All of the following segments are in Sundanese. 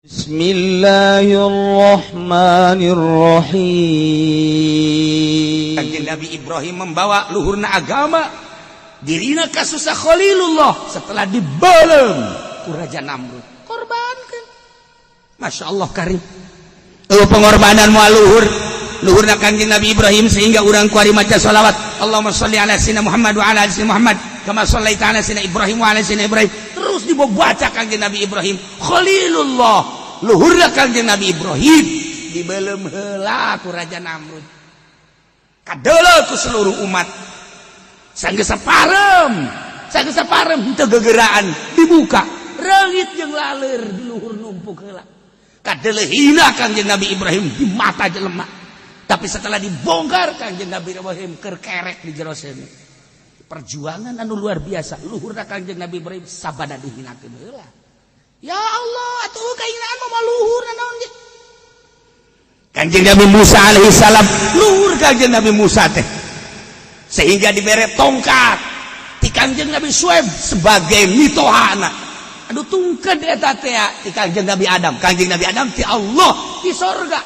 بسم الله الرحمن الرحيم. Kanjeng Nabi Ibrahim membawa luhurna agama, dirina kasusah Khalilullah. Setelah dibelem ku Raja Namrud, korbankan. Masya Allah karim. Oh, pengorbanan moal luhur luhurna Kanjeng Nabi Ibrahim, sehingga urang kuari maca sholawat, "Allahumma sholli ala sayyidina Muhammad wa ala ali sayyidina Muhammad kama shallaita ala sayyidina Ibrahim wa ala sayyidina Ibrahim." Terus dibaca Kanjeng Nabi Ibrahim Khalilullah. Luhurna Kanjeng Nabi Ibrahim dibelem heula ku Raja Namrud, kadeuleu ku seluruh umat. Sanggeus saparem, sanggeus saparem henteu gegeraan, dibuka, reungit jeung laleur di luhur numpuk heula. Kadeuleu hina Kanjeng Nabi Ibrahim di mata jelema. Tapi setelah dibongkar, Kanjeng Nabi Ibrahim keur kerek di jero seuneu. Perjuangan anu luar biasa luhurna Kanjeng Nabi Ibrahim, sabada dihinakeun heula. Ya Allah, atuh kahinaan mah luhur naon ge. Kanjeng Nabi Musa alaihi salam, luhur Kanjeng Nabi Musa teh sehingga dibere tongkat ti Kanjeng Nabi Suaib sebagai mitohana. Aduh, tungked eta teh ti Kanjeng Nabi Adam. Kanjeng Nabi Adam ti Allah di sorga,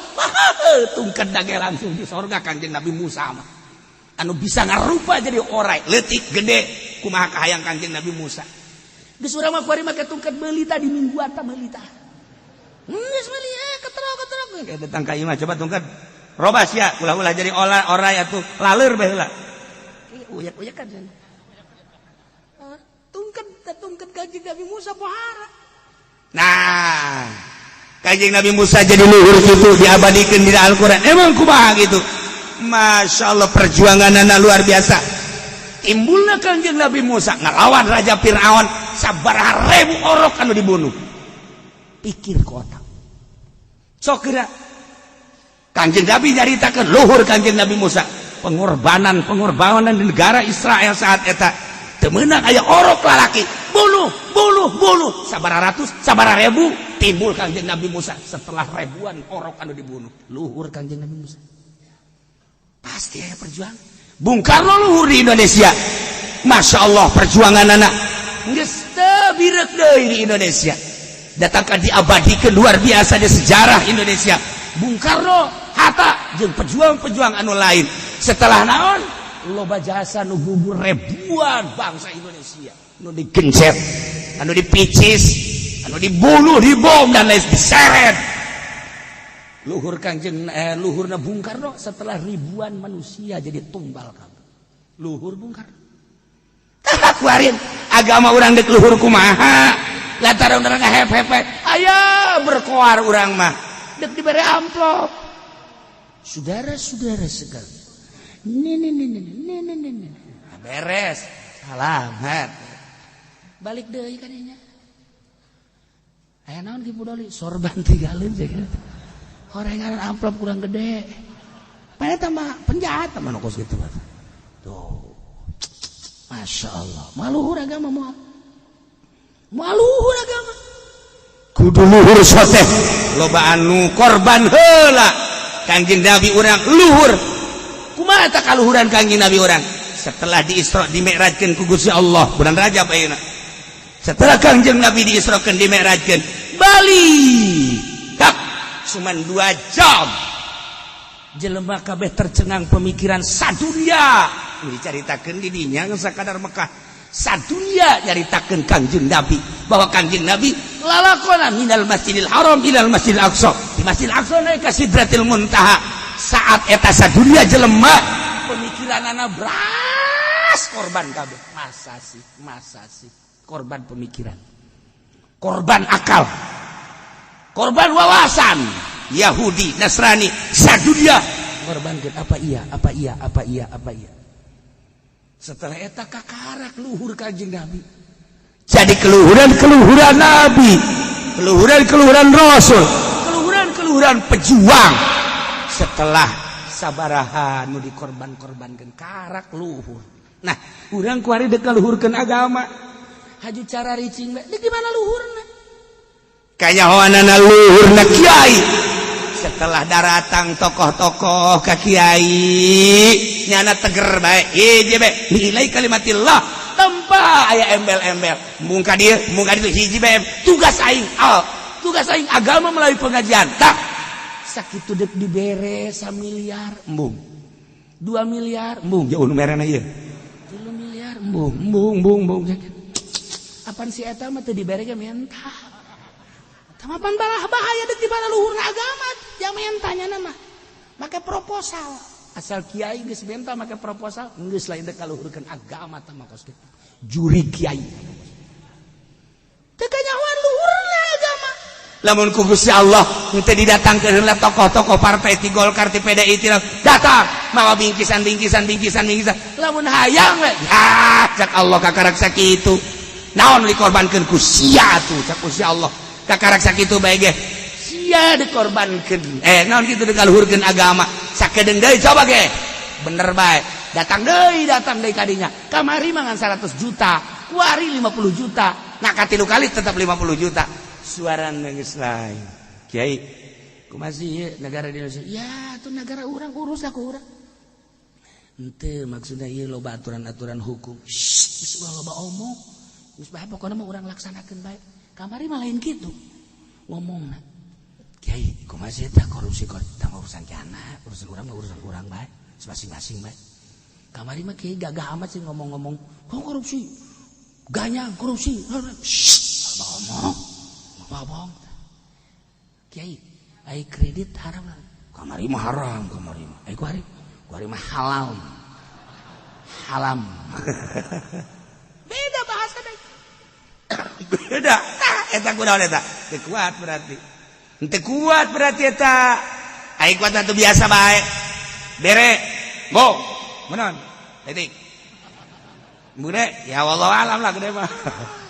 tungked dage langsung di sorga. Kanjeng Nabi Musa mah anu bisa ngarupa jadi orai leutik gede kumaha kahayang Kanjeng Nabi Musa. Geus, urang mah kuari make tungked meuli tah di mingguan tah, meuli tah. Geus meuli, eh, keterok keterok kayak datang ka imah, coba tungked robas ya, ulah-ulah jadi olah orai atuh, laleur bae heula. Uyak-uyak kan tungked tungked Kanjeng Nabi Musa pohara. Nah, Kanjeng Nabi Musa jadi luhur gitu, diabadikan di Al-Quran. Emang kumaha gitu? Masya Allah, perjuangan anak luar biasa. Timbulna Kanjeng Nabi Musa ngelawan Raja Fir'aun, sabaraha ribu orok anu dibunuh. Pikir ke otak, sok geura. Kanjeng Nabi nyaritakeun luhur Kanjeng Nabi Musa, pengorbanan pengorbanan di negara Israel saat eta teu meunang aya orok lalaki, bunuh, bunuh, bunuh, sabaraha ratus, sabaraha ribu. Timbul Kanjeng Nabi Musa setelah ribuan orok anu dibunuh. Luhur Kanjeng Nabi Musa, pasti aya perjuangan. Bung Karno luhur di Indonesia. Masya Allah, perjuangan anak geus teu bireuk deui di Indonesia, datangkan diabadikan luar biasa di sejarah Indonesia. Bung Karno, Hatta jeung pejuang-pejuang anu lain, setelah naon, loba jasa nu gugur, ribuan bangsa Indonesia nu digencet, anu dipicis, anu dibunuh, dibom, dan lain, diseret. Luhur Kanjeng, luhurna Bung Karno setelah ribuan manusia jadi tumbal kabeh. Luhur Bung Karno. Tah, kuarin agama urang dek luhur kumaha? Lantaran urang ngahep-hepe aya berkoar, urang mah dek dibere amplop. Saudara-saudara sekalian, ini ini ini ini ini ini beres, salamat, balik deui ka dinya. Aya naon? Ki Budoli sorban tinggalin sih, horengan amplop kurang gede. Pada mah penjahat mah kos gitu tuh. Masya Allah, maluhur agama, moal maluhur agama kudu luhur soteh loba anu korban heula. Kanjeng Nabi urang luhur kumaha tah kaluhuran Kanjeng Nabi urang? Setelah diisra dimi'rajkeun ku Gusti Allah bulan Rajab ayeuna, setelah Kanjeng Nabi diisrakeun, dimi'rajkeun, balik kap cuman 2 jam, jelema kabeh tercengang pemikiran sadunia. Dicaritakeun di dinya sakadar Mekah, sadunia nyaritakeun Kanjeng Nabi, bahwa Kanjeng Nabi lalakona minal Masjidil Haram ilal Masjidil Aqsa, di Masjidil Aqsa naik ka Sidratil Muntaha. Saat eta sadunia jelema pemikiranana beras, korban kabeh. Masa sih, masa sih korban pemikiran, korban akal, korban wawasan? Yahudi, Nasrani, sadunia korbankeun. Apa iya, apa iya, apa iya, apa iya? Setelah eta kakarak luhur Kanjeng Nabi. Jadi keluhuran keluhuran Nabi, keluhuran keluhuran Rasul, keluhuran keluhuran pejuang, setelah sabaraha nu dikorban-korbankan, karak luhur. Nah, urang kuari dek luhurkeun agama, haju cara ricing di gimana luhurna? Kanyahoanana luhurna kiai setelah daratang tokoh-tokoh ka kiai, nyana teger bae, hiji bae, nilai kalimatillah, tanpa aya embel-embel. Mungka dia, mungka itu, hiji bae tugas aing. Oh, tugas. Tugas aing agama melalui pengajian. Tak sakitu dek dibere 1 miliar embung, 2 miliar embung, jauh nu merena ieu, 3 miliar embung, embung, embung, embung. Apaan si eta mah teu dibere ge mentah. Tamapan balah bahaya dek di mana luhurna agama jang mentanya nama make proposal. Asal kiai geus menta make proposal, geus lain dek kaluhurkeun agama tah mah kos kitu. Juri kiai teu kanyahoan luhurna agama. Lamun ku Gusti Allah henteu didatangkeun heula tokoh-tokoh partai ti Golkar, ti PDI, ti datang mawa bingkisan, bingkisan, bingkisan, bingkisan, lamun hayang we ya cak Allah kakarak sakitu naon dikorbankeun ku sia tuh. Cak Gusti Allah kakarak sakitu bae ge sia dikorbankeun, naon kitu dikaluhurkeun agama. Sakedeung deui coba ge bener bae, datang deui, datang deui kadinya. Kamari mangan 100 juta, kuari 50 juta, nah katilu kali tetap 50 juta. Suara geus lain, "Kiai, kumaha sih negara di Indonesia?" "Ya tuh negara urang, urus aku urang." "Henteu, maksudnya ieu loba aturan-aturan hukum." "Shh, geus ulah loba omong. Geus bae, pokona mah urang laksanakeun bae." Kamari mah lain kitu ngomongna. "Kiai, kumaha sih eta korupsi?" "Korupsi tah urusan kiana, urusan urang mah urusan urang bae, masing-masing bae." Kamari mah kiai gagah amat sih ngomong-ngomong, "Oh, korupsi ganyang, korupsi." "Shh, loba omong, loba omong." "Kiai, ai kredit haram?" "Kamari mah haram, kamari mah. Ai kuari?" "Kuari mah halal." Halam. Beda bahasa deh. Beda. Tah eta kunaon eta? Teu kuat berarti. Teu kuat berarti eta. Ai kuat atuh biasa bae. Bere. Bo. Menon. Titik. Bude, ya wallahu alam lah gede mah.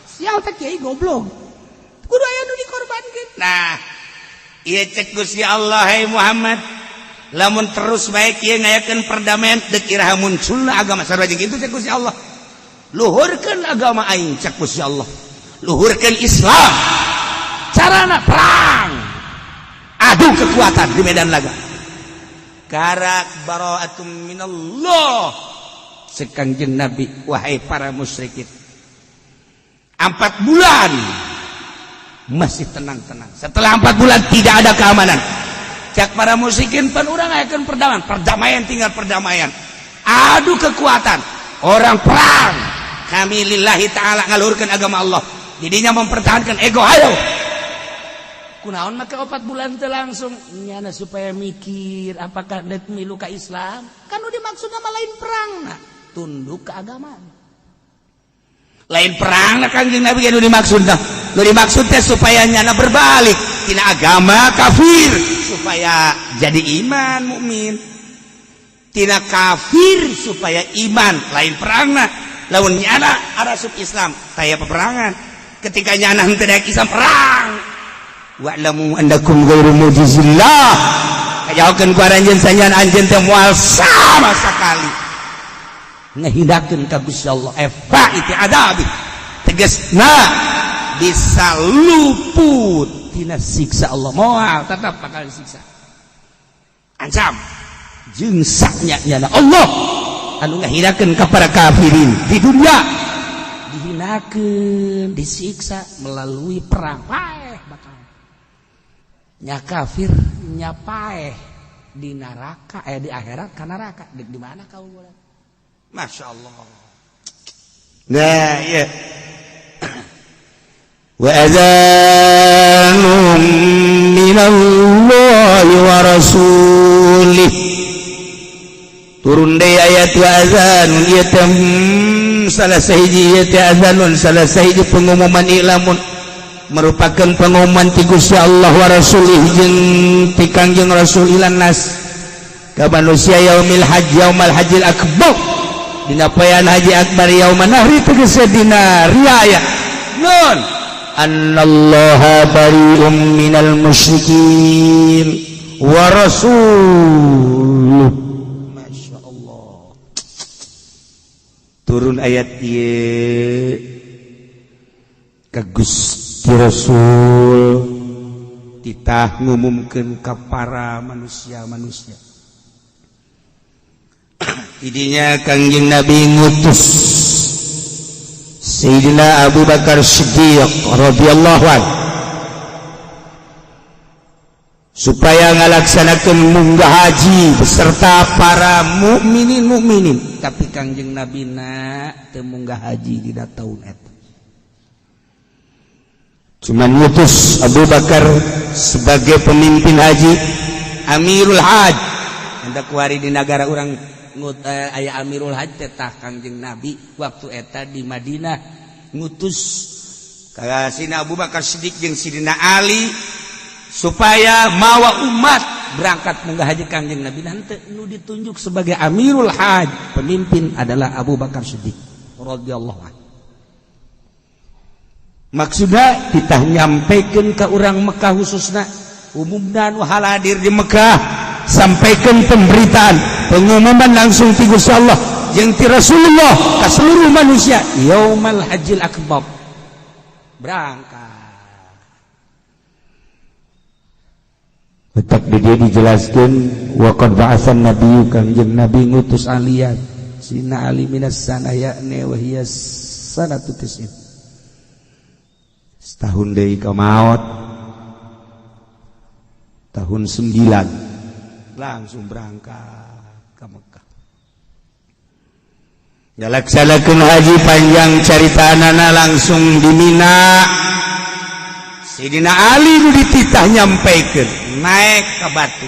Sial teh kiai goblok. Kudu aya nu dikorbankeun. Nah, ieu cek Gusti Allah, "Hai Muhammad, lamun terus baik ieu ngayakeun perdamaian, deuk iraha munculna agama?" Sarua jeung kitu cek Gusti Allah. "Luhurkeun agama aing," cek Gusti Allah. "Luhurkeun Islam. Carana perang. Adu kekuatan di medan laga." Karak bara'atum minallah. Cek Kangjeng Nabi, "Wahai para musyrikin, 4 bulan masih tenang-tenang. Setelah 4 bulan tidak ada keamanan." Cek para musyrikin, "Pan urang akan perdamaian, perdamaian tinggal perdamaian, adu kekuatan, orang perang, kami lillahi ta'ala ngaluhurkan agama Allah." Jadinya mempertahankan ego. Ayo, kunaon maka 4 bulan teh langsung nyana supaya mikir apakah dek milu ka Islam. Kan udah dimaksud nama lain perang, nah tunduk ke agama, lain perang. Nah, Kangjeng Nabi nu dimaksud, nah nu dimaksud teh supaya nyana berbalik tina agama kafir supaya jadi iman mukmin, tina kafir supaya iman, lain perang. Nah, lamun nyana arasup Islam taya peperangan. Ketika nyana henteu daek Islam, perang. Wa'lamu annakum ghairu mu'jizillah, kajahokeun ku aranjeun sanjan anjeun teh moal sama sekali ngahinakeun ka Gusti Allah, faiti adabi, tegasna bisa luput tina siksa Allah. Moal, tetap bakal disiksa, ancam jeung saknya nyana Allah anu ngahinakeun ka para kafirin di dunia, dihinakeun, disiksa melalui perang. Paeh bakal nya kafir, nya paeh di neraka, di akhirat ka neraka. Di mana kau boleh? Masya Allah. Nah iya, wa adzanun minallahi wa rasulih. Turun deui ayat wa adzanun. Ieu teh salah sahiji, ieu teh adzanun salah sahiji pengumuman, i'lamun merupakan pengumuman ti Gusti Allah, wa rasulih jeung ti Kangjeng Rasul, ilan nas ka manusia, yaumil hajj, yaumal hajjil akbar, dina poean haji akbar, yauman nahri tegese dina riaya. Nun annallaha bari'um minal musyrikin wa rasuluh. Masya Allah, turun ayat ieu ka Gusti Rasul, titah ngumumkeun ka para manusia-manusia. Idinya Kangjeng Nabi ngutus Sayyidina Abu Bakar Siddiq radhiyallahu anhu. Supaya ngalaksanakan munggah haji beserta para mukminin mukminin, tapi Kangjeng Nabi na teu munggah haji di tahun eta, cuman ngutus Abu Bakar sebagai pemimpin haji, Amirul Haj. Anda kuari di negara orang ngut aya Amirul Haj tetah. Kangjeng Nabi waktu eta di Madinah ngutus ka Sidina Abu Bakar Siddiq jeung Sidina Ali supaya mawa umat berangkat munggah haji. Kangjeng Nabi nanti nu ditunjuk sebagai Amirul Haj, pemimpin, adalah Abu Bakar Siddiq radhiyallahu anhu. Maksudnya kita nyampaikan ke orang Mekah, khususnya umumna nu hadir di Mekah, sampaikan pemberitaan, pengumuman langsung ti Gusti Allah jeung ti Rasulullah ke seluruh manusia, yaumal hajjil akbar berangkat. Tetap di dia dijelaskan, waqad ba'atsan nabiyyu, Kangjeng Nabi ngutus alian Sina Ali minas sana yakni wa hiya sanatu tis'in, setahun deui ka maot, tahun 9 langsung berangkat ke Mekah, ngalaksanakeun haji. Panjang caritanana. Langsung di Mina Sidina Ali nu dititah nyampaikan, naik ke batu.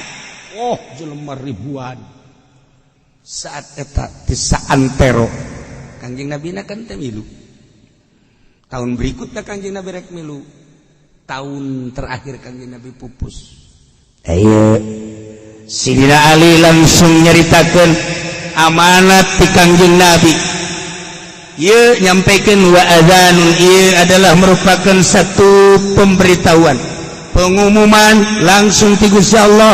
Oh, jelema ribuan saat eta di saantero. Kanjeng Nabi na kan teh milu. Tahun berikutnya Kanjeng Nabi rek milu, tahun terakhir Kanjeng Nabi pupus. Ayo, Sidina Ali langsung nyaritakan amanat di Kangjeng Nabi. Ye nyampaikan wa adzanun, ieu adalah merupakan satu pemberitahuan, pengumuman langsung ti Gusti Allah,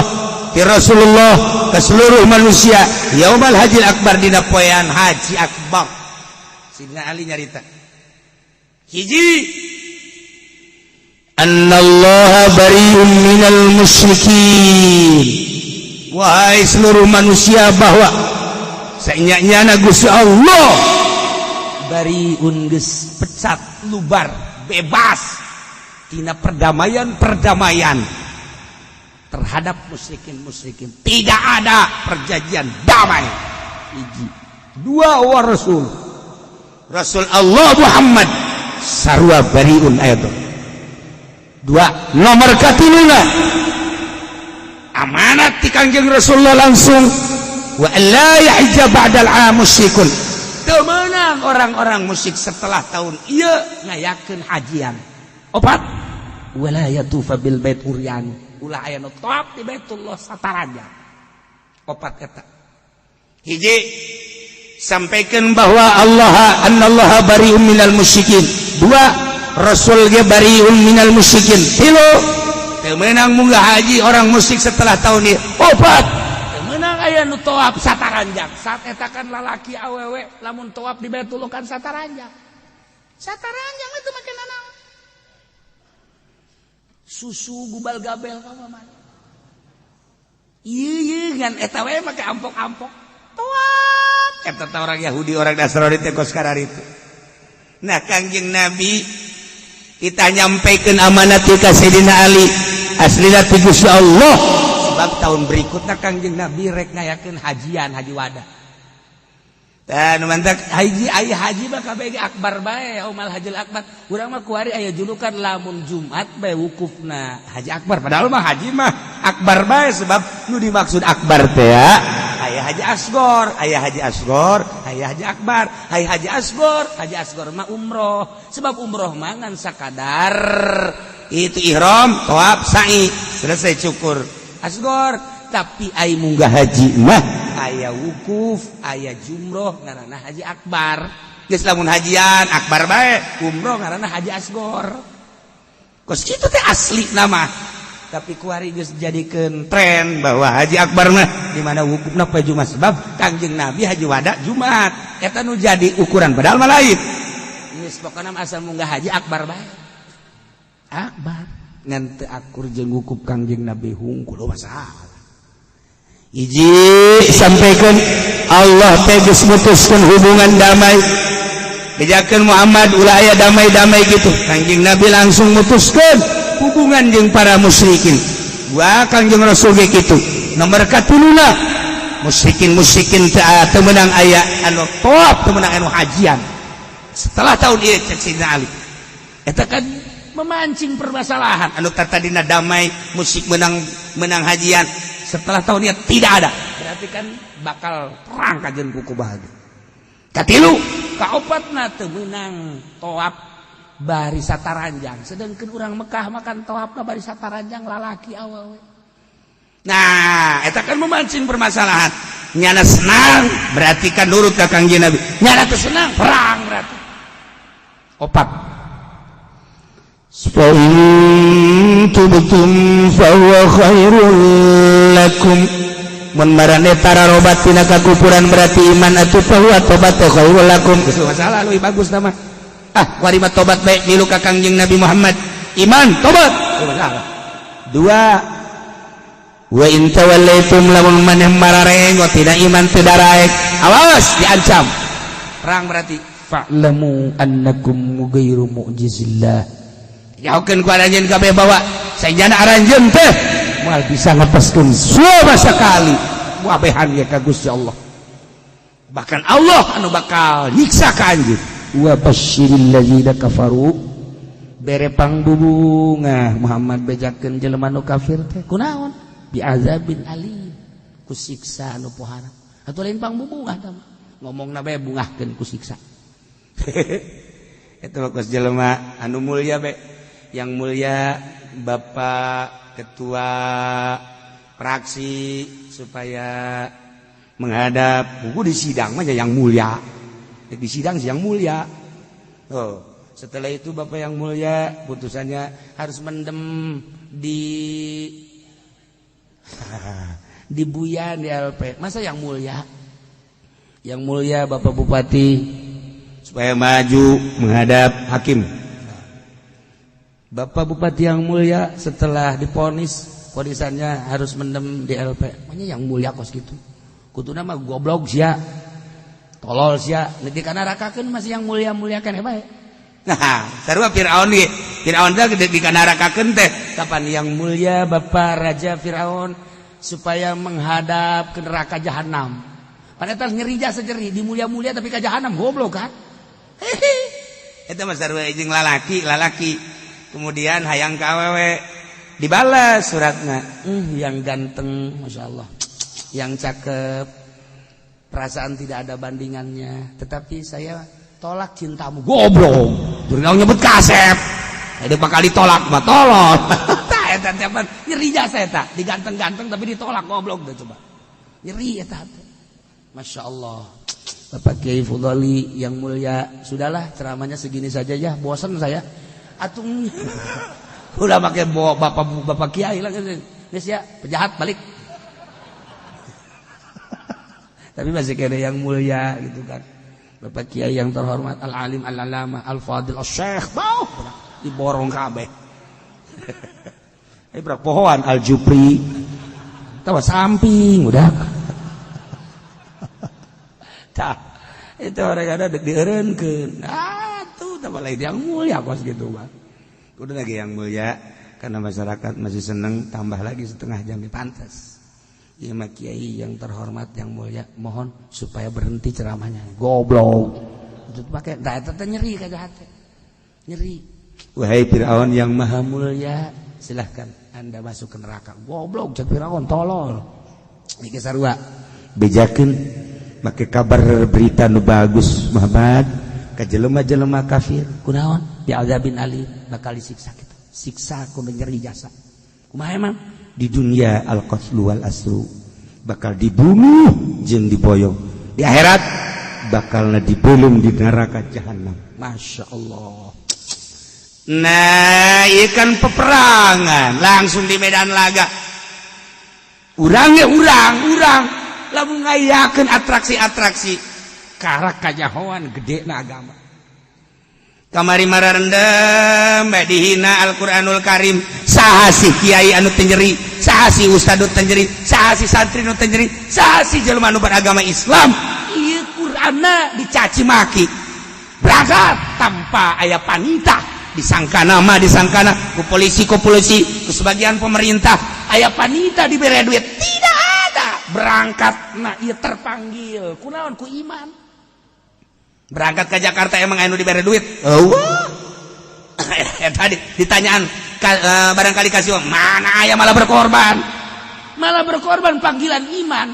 ti Rasulullah ke seluruh manusia, yaumal hajil akbar, dina poean haji akbar. Sidina Ali nyarita, hiji, annallaha bari'un minal musyrikin. Wahai seluruh manusia, bahwa sanyana Gusti Allah bariun, geus pecat lubar, bebas tina perdamaian perdamaian terhadap musyrikin musyrikin. Tidak ada perjanjian damai. Hiji, dua, wa rasul, Rasul Allah Muhammad sarua bariun ayat dua. Nomor katiluna, amanat ti Kangjeng Rasulullah langsung, wa la yahijja ba'dal 'am musyrikun. Teu meunang orang-orang musyrik setelah tahun ieu ngayakeun hajian. Opat, wala yatufa bil bait uryan, ulah aya nu tawaf di Baitullah sataraja. Opat eta. Hiji, sampaikan bahwa Allah, annallaha bari'un minal musyrikin. Dua, Rasul ge bari'un minal musyrikin. Tilu, teu meunang munggah haji orang musyrik setelah tahun ini. Opat, teu meunang aya nu tawaf sataranjang. Saat eta kan lalaki awewe lamun tawaf di Baitullah kan sataranjang. Sataranjang itu make nanaon? Susu gubal gabel ka mah. Ieu ieu ngan eta we make ampok-ampok. Tawaf. Eta teh orang Yahudi, orang Nasrani teh kos itu. Nah, Kangjeng Nabi kita nyampaikan amanat ka Sayyidina Ali, aslina ti Gusti Allah, sebab tahun berikutnya Kangjeng Nabi rek ngayakeun hajian haji wada. Dan mantak haji, aya haji mah kabeh akbar bae, yaumal hajil akbar. Urang mah kuari aya julukan lamun Jumat bae wukufna haji akbar, padahal mah haji mah akbar bae, sebab nu dimaksud akbar teh ya aya haji asgor, aya haji asgor, aya haji akbar, aya haji asgor. Haji asgor mah umroh, sebab umroh mah ngan sakadar itu ihram, tawaf, sa'i, selesai, cukur asgor. Tapi ai munggah haji mah aya wukuf, aya jumroh, ngaranna haji akbar. Geus lamun hajian akbar bae, umroh ngaranna haji asgor. Kos kitu teh asli nama, tapi kuari geus jadikeun tren bahwa haji akbar mah di mana wukufna poe Jumat, sebab Kangjeng Nabi haji wada Jumat. Eta nu jadi ukuran, padahal mah lain. Geus pokona asal munggah haji akbar bae, akbar ngan teu akur jeung wukuf Kangjeng Nabi hungkul masalah. Hiji, sampaikan Allah teh geus mutuskeun hubungan damai. Bejakeun Muhammad ulah aya damai-damai gitu. Kangjeng Nabi langsung mutuskeun hubungan jeung para musyrikin. Dua, Kangjeng Rasul ge kitu. Nomor katiluna, musyrikin musyrikin teu teu meunang aya anu tawaf, teu meunang anu hajian setelah tahun ieu, cek Sayyidina Ali. Eta kan memancing permasalahan. Anu tadina damai, musyrik menang menang hajian, setelah tahun ieu tidak ada, berarti kan bakal perang kajen kuku bahagia. Katilu, kaopatna, teu meunang tawaf bari sataranjang, sedangkan urang Mekah makan tawafna bari sataranjang, lalaki awewe. Nah, eta kan memancing permasalahan. Nyana senang berarti kan nurut ka Kangjeng Nabi, nyana teu senang perang. Berarti opat. فإن تبتم فهو خير لكم. Mun marane tararobat tina kakufuran, berarti iman atuh. فهو tobat خير لكم. Geus masalah leuwih bagus nama. Ah, kuari mah tobat baik, milu ka Kangjeng Nabi Muhammad, iman tobat. Teu masalah. Dua, وإن توليتم, lamun maneh mararengot tina iman, teu daraek, awas diancam perang. Berarti فاعلموا أنكم غير معجز الله. Jauhkeun ku aranjeun kabeh bawa sajana aranjeun teh moal bisa ngepaskeun sama sekali wabehan ge ka Gusti Allah, bahkan Allah anu bakal nyiksa ka anjeun. وبشر الذين كفروا, bere pangbubungah Muhammad, bejakeun jelema nu kafir teh. Kunaon? بعذاب أليم, ku siksa anu pohara. Atuh lain pangbubungah tah mah, ngomongna bae bungahkeun ku siksa. Itu bagus jelema anu mulia be, yang mulia Bapak Ketua Fraksi supaya menghadap buku di sidang mah yang mulia, di sidang yang mulia. Oh, setelah itu Bapak yang mulia putusannya harus mendem di Buyan, di LP. Masa yang mulia, yang mulia Bapak Bupati supaya maju menghadap hakim. Bapak Bupati yang mulia setelah diponis, ponisannya harus mendem di LP. Makanya yang mulia kos gitu. Kuduna mah goblok sia. Tolol sia, di kana rakakeun masih yang mulia-mulia kan bae. Nah, sarua Firaun ge. Firaun teh di kanarakakeun teh. Kapan yang mulia Bapak Raja Firaun supaya menghadap ke neraka jahanam. Padahal ngeri jasa jeri di mulia-mulia tapi ka jahanam, goblok kan. Eta mah sarua jeung lalaki, lalaki kemudian hayang ka awewe, dibalas suratna, yang ganteng, masya Allah, yang cakep, perasaan tidak ada bandingannya, tetapi saya tolak cintamu. Goblok, jurnal nyebut kasep ada bakal ditolak mah, tolol. Tah, eta teh nyeri jasa eta, diganteng-ganteng tapi ditolak, goblok deh. Coba nyeri eta. Masya Allah. Bapak Kiai Fudali yang mulia, sudahlah ceramahnya segini saja ya, bosan saya. Atung udah pakai bawa bapak bapak kiai lah, geus ya, penjahat balik. Tapi masih kena yang mulia gitu kan. Bapak Kiai yang terhormat, al alim al alama al fadil al syekh, bau diborong kabeh. Eh, berak pohoan al jupri. Tahu samping udah. Tah, itu orang ada dek dieureunkeun. Ah, tuh tambah lain yang mulia kos gitu, Bang. Udah lagi yang mulia karena masyarakat masih seneng, tambah lagi setengah jam, pantas. Ya, kiai yang terhormat, yang mulia, mohon supaya berhenti ceramahnya. Goblok. Itu pakai nah eta teh nyeri ka hati. Nyeri. Wahai Firaun yang maha mulia, silahkan Anda masuk ke neraka. Goblok, cek Firaun, tolol. Iki sarua. Bejakeun make kabar berita nu bagus Muhammad ka jelema-jelema kafir. Kunaon? بعذاب أليم, bakal disiksa kita. Siksa ku nyeri jasa. Kumaha emang? Di dunia القتل والأسر, bakal dibunuh jeung diboyong. Di akhirat bakal dibelum di neraka jahanam. Masya Allah. Nah, ikan peperangan langsung di medan laga. Urangnya urang urang lamun ngayakeun atraksi-atraksi karak kajahoan gede na agama. Kamari mararendem bae dihina Al-Qur'anul Karim. Saha sih kiai anu teu nyeri? Saha sih ustad nu teu nyeri? Saha sih santri nu teu nyeri? Saha sih jelema nu beragama Islam? Ieu Qur'anna dicaci maki, berangkat tanpa aya panita, disangka nama, disangkana ku polisi, ku polisi, ku sebagian pemerintah. Aya panita dibere duit, tidak ada. Berangkat, nah ieu terpanggil. Kunaon? Ku iman. Berangkat ke Jakarta emang aya nu dibere duit? Eueuh. Tadi ditanyaan barangkali kasih mana aya, malah berkorban. Malah berkorban panggilan iman.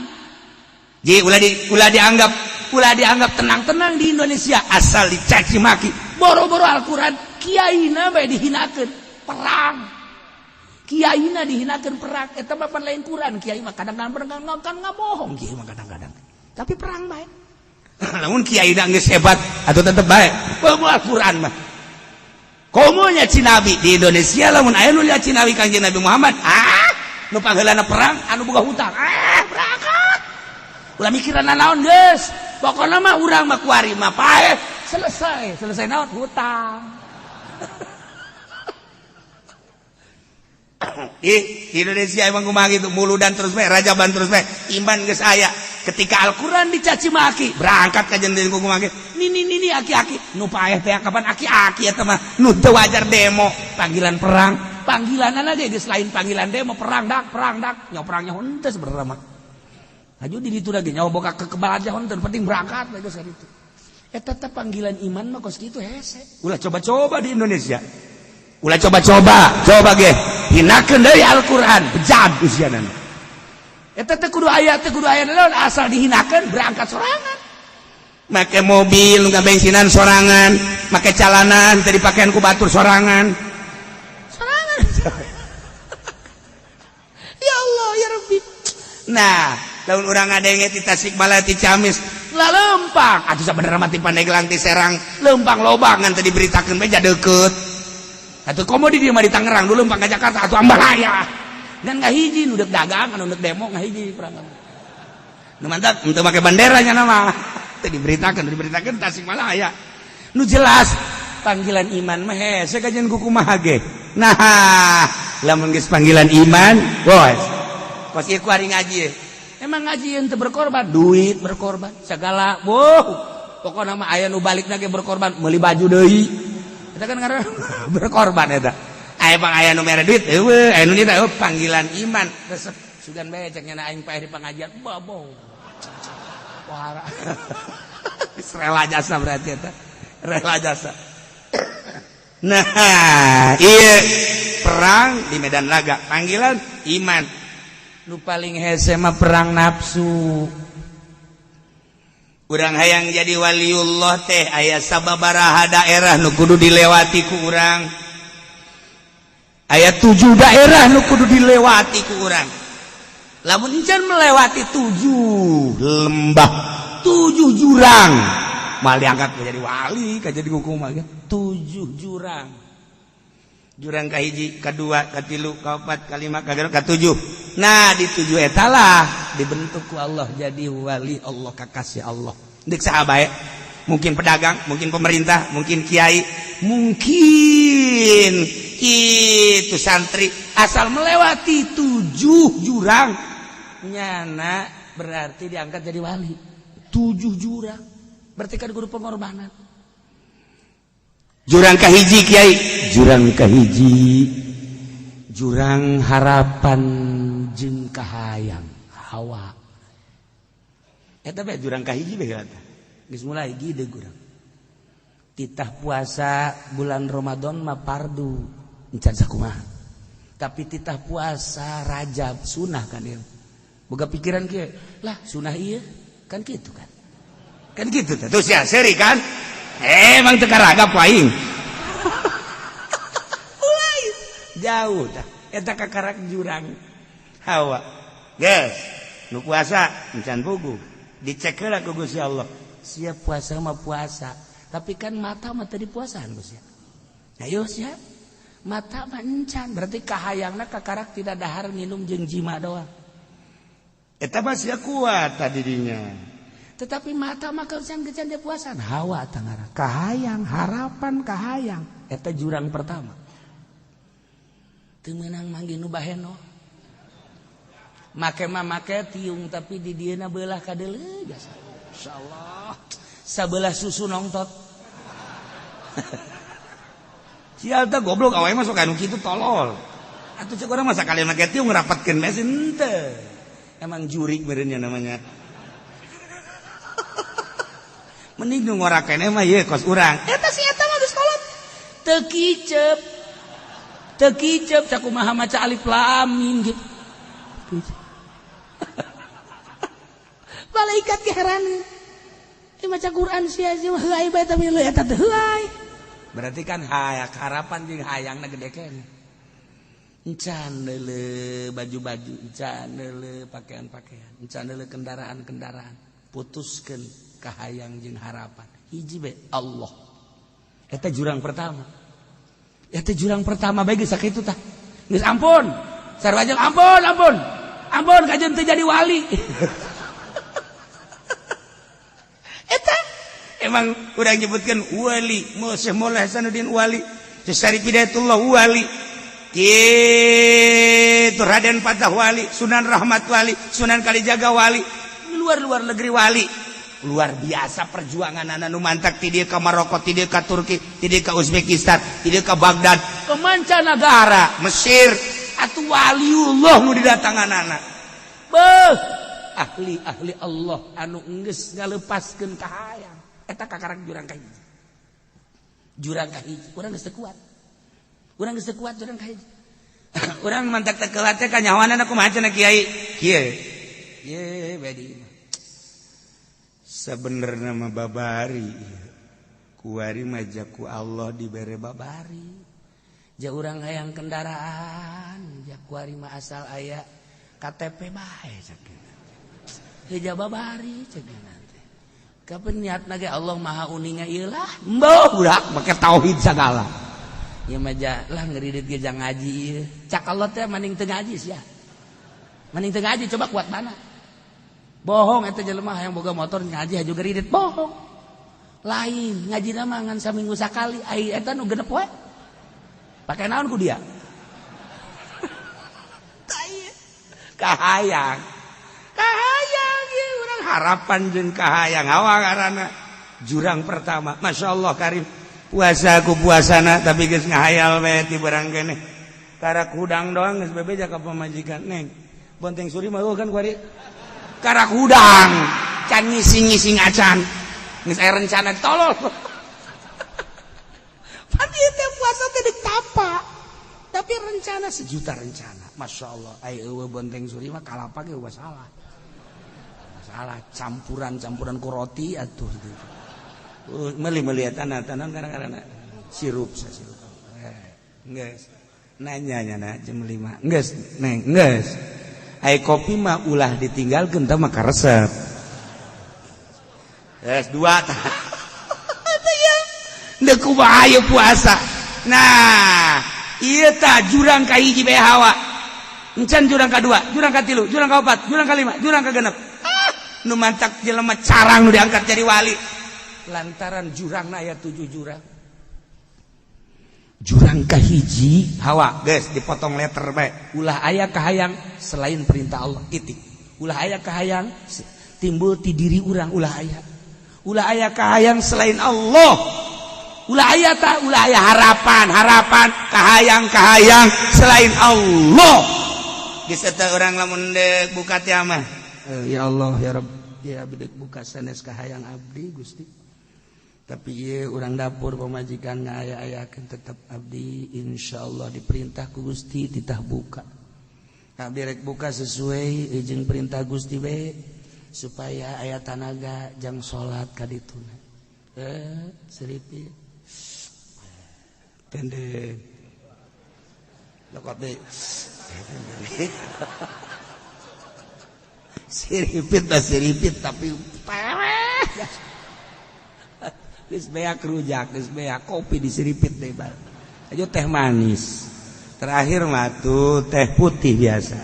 Ji, ulah dianggap tenang-tenang di Indonesia asal dicaci maki. Boro-boro Al-Qur'an, kiaina bae dihinakeun, perang. Kiaina dihinakeun, perang. Eta mah pan lain Quran, kiai mah kadang-kadang kan ngabohong, kiai mah kadang-kadang. Tapi perang bae. Lamun kiai geus hebat atau tetep bae. Bawa Al-Qur'an mah. Komo nyaci Nabi di Indonesia, lamun aya nu nyaci Nabi, Kanjeng Nabi Muhammad, ah, nu pangheulana perang anu boga hutang. Ah, berangkat. Ulah mikiran naon geus. Pokokna mah urang mah kuari mah paeh selesai. Selesai naon? Hutang. Di Indonesia emang kumaha gitu, muludan terus bae, rajaban terus bae, iman geus aya. Ketika Al-Qur'an dicaci maki, berangkat ka jeung kumaha nini nini aki-aki nu paeh teh, kapan aki-aki eta mah nu teu wajar demo, panggilan perang, panggilan aja geus lain panggilan demo, perang dak, perang dak, nyawa perangnya henteu sebenarnya mah. Haju di ditu lagi nyawa boga kekebal aja henteu, penting berangkat geus itu. Eta teh panggilan iman mah kos kitu hese. Ulah coba-coba di Indonesia. Ulah coba-coba, coba ge hinakeun deui Al-Qur'an, bejad usiana. Eta teh kudu aya teh, kudu aya naon, asal dihinakeun berangkat sorangan. Make mobil nu bensinan sorangan, make calanan teu dipakean ku batur sorangan. Sorangan. Ya Allah, ya Rabbi. Nah, lamun urang ngadenge ti Tasikmalaya, ti Ciamis, lah lempang atuh sabenerna mah ti Pandeglang, ti Serang, lempang loba ngan teu diberitakeun bae deukeut. Atuh komo di dieu mah di Tangerang dulu lempang ka Jakarta atuh ambalaya. Dan ngahiji nu deuk dagang, anu deuk demo ngahiji perang. Nu mantap untuk make banderanya nama. Teu diberitakeun, diberitakeun Tasikmalaya. Nu jelas panggilan iman mah hese kajian kumaha ge. Nah, lamun geus panggilan iman, bos. Kos ieu ku ari ngaji. Emang ngaji yang berkorban, duit berkorban, segala. Wow, pokoknya mah aya nu balik lagi berkorban, meuli baju deui. Eta kan karena berkorban eta. Aya bang aya nu mere duit, eueuh, aya nu nyita panggilan iman. Resep sugan bae cek nyana aing paeh di pengajian, babo. Wah. Rela jasa berarti eta. Rela jasa. Nah, iya perang di medan laga, panggilan iman. Nu paling hese mah perang nafsu. Urang hayang jadi waliullah teh aya sababaraha daerah nu kudu dilewati ku urang. Aya 7 daerah nu kudu dilewati ku urang. Lamun encan melewati 7 lembah, 7 jurang, mal diangkat menjadi wali, ka jadi hukum ge 7 jurang. Jurang kahiji, kedua, katilu, kaopat, kalima, kagenep, katujuh. Nah, di 7 etalah dibentuk ku Allah jadi wali Allah, kakasih Allah. Dek saha bae? Mungkin pedagang, mungkin pemerintah, mungkin kiai, mungkin itu santri, asal melewati 7 jurang nyana berarti diangkat jadi wali. 7 jurang berarti kan guru pengorbanan. Jurang kahiji, kiai, jurang kahiji jurang harapan jeung kahayang, hawa. Eta bae jurang kahiji bae eta. Geus mulai gede urang. Titah puasa bulan Ramadan mah fardu encan sakumaha. Tapi titah puasa Rajab sunah kan ieu. Boga pikiran kieu, lah sunah ieu kan kitu kan. Kan gitu teh. Terus ya seri kan? Emang teu karagap aing. Mulai jauh tah. Eta kakarak jurang hawa. Geus, nu puasa encan puguh. Dicek heula ku Gusti Allah. Siap puasa mah puasa, tapi kan mata mah tadi puasaan Gusti. Ayo siap. Mata mah encan, berarti kahayangna kakarak tidak dahar, minum jeung jima doang. Eta mah sia kuat tadi dinya. Tetapi mata mah kencan kencan dia puasa. Hawa tangara. Kahayang, harapan kahayang. Eta jurang pertama. Teu meunang manggih nu baheno. Make mah make tiung, tapi di dieuna beulah kadeuleu jasa. Insyaallah. Sabelah susu nongtot. Sial teh goblok awewe masuk anu kitu tolol. Atuh cek urang masa kali make tiung ngerapatkeun mesin teu. Emang jurik meureunnya namanya. Mending nu ngora keneh mah ieu kos urang. Eta si eta mah geus kolot. Teu kicep. Teu kicep sakumaha maca alif lam mim gitu. Malaikat keheranan. Maca Quran sia sia heuay bae tapi leuh eta teh heuay. Berarti kan hayang harapan jeung hayangna gede keneh. Encan deuleu baju-baju, encan deuleu pakaian-pakaian, encan deuleu kendaraan-kendaraan. Putuskeun kahayang jeung harapan. Hiji bae Allah. Eta jurang pertama. Eta jurang pertama bae geus sakitu tah. Geus ampun. Sarua jeung ampun, ampun. Ampun kajeun teu jadi wali. Eta emang urang nyebutkeun wali, Syekh Maulana Hasanuddin wali, Syekh Syarif Hidayatullah wali. Kitu Raden Fatah wali, Sunan Rahmat wali, Sunan Kalijaga wali, luar-luar negeri wali. Luar biasa perjuangan anak nu mantak ti dieu ka Maroko, ti dieu ka Turki, ti dieu ka Uzbekistan, ti dieu ka Baghdad, ke mancanagara, Mesir. Atuh waliullah nu didatangan anak. Beuh, ahli-ahli Allah anu geus ngalepaskeun kahayang. Eta kakarak jurang ka hiji. Jurang ka hiji, urang geus teu kuat. Urang geus teu kuat jurang ka hiji. Urang mantak teh kelat teh kanyahoanana kumaha cenah kiai? Kieu. Ye bedi. Sebenarnya mah babari. Kuari mah ku Allah dibere babari. Ja urang hayang kendaraan, ja kuari mah asal aya KTP bae cek. Heuh babari cek teh. Kapan niatna ge Allah Maha uninga ieu lah. Mbeuh budak make tauhid sagala. Ieu mah ja lah ngeridit ge jang ngaji ieu. Cak Allah teh maning teu ngaji sia. Maning teu ngaji coba kuat mana. Bohong eta jelema hayang boga motor ngaji haju geridit bohong. Lain ngajina mah ngan saminggu sakali ai eta nu genep we. Pake naon ku dia? Kahayang. Kahayang ieu urang harapan jeung kahayang hawa ngaranna. Jurang pertama, Masya Allah karim. Puasa ku puasana tapi geus ngahayal we ti barang keneh. Karak hudang doang geus bebeja ka pamajikan neng. Bonteng suri mah kan kuari. Karak hudang, can ngising-ngising acan. Geus aya rencana tolol. Pan ieu teh puasa teh deuk tapa. Tapi rencana sejuta rencana. Masya Allah, ai eueuh bonteng suri mah kalapa ge eueuh salah. Salah campuran-campuran ku roti atuh gitu. Meuli-meuli eta tanah kadang-kadang sirup sirup. Geus. Nanya nya jam 5. Geus, neng, geus. Ai kopi mah ulah ditinggalkeun tah mah karesep. Geus dua tah. Atuh ya. Deuk kumaha ieu puasa. Nah, ieu tah jurang ka hiji bae hawa. Encan jurang ka dua, jurang ka tilu, jurang ka opat, jurang ka lima, jurang ka genep. Ah, nu mantak jelema carang nu diangkat jadi wali. Lantaran jurangna aya 7 jurang. Jurang ka hiji hawa, geus dipotong letter bae. Ulah aya kahayang selain perintah Allah, titik. Ulah aya kahayang timbul ti diri urang, ulah aya. Ulah aya kahayang selain Allah. Ulah aya ta, ulah aya harapan, harapan, kahayang, kahayang selain Allah. Geus eta urang lamun deuk buka teh mah. Ya Allah ya Rabb, ya abdi deuk buka sanes kahayang abdi Gusti. Tapi ieu urang dapur pamajikan ngaya-ayakeun tetep abdi insyaallah diperintah ku Gusti titah buka. Abdi rek buka sesuai jeung perintah Gusti we supaya aya tanaga jang salat ka dituna. Seripit. Pendek. Lokot deui. Siripit dah siripit tapi peweh. Geus beak rujak, geus beak kopi disiripit deui bae. Aja teh manis. Terakhir mah tuh teh putih biasa.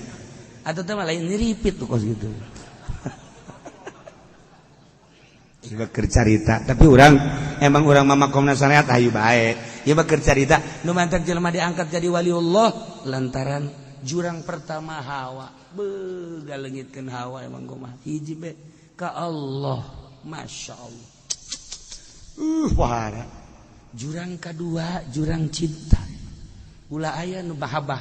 Atau teh mah lain nyiripit tuh kos gitu. Ieu keur carita, tapi urang emang urang mah makomna syariat hayu bae. Ieu mah keur carita nu mantak jelema diangkat jadi waliullah lantaran jurang pertama hawa. Beuh galeungitkeun hawa emang kumaha. Hiji be ka Allah, Masya Allah. Wahara. Jurang kedua jurang cinta. Ulah aya nu mahabbah.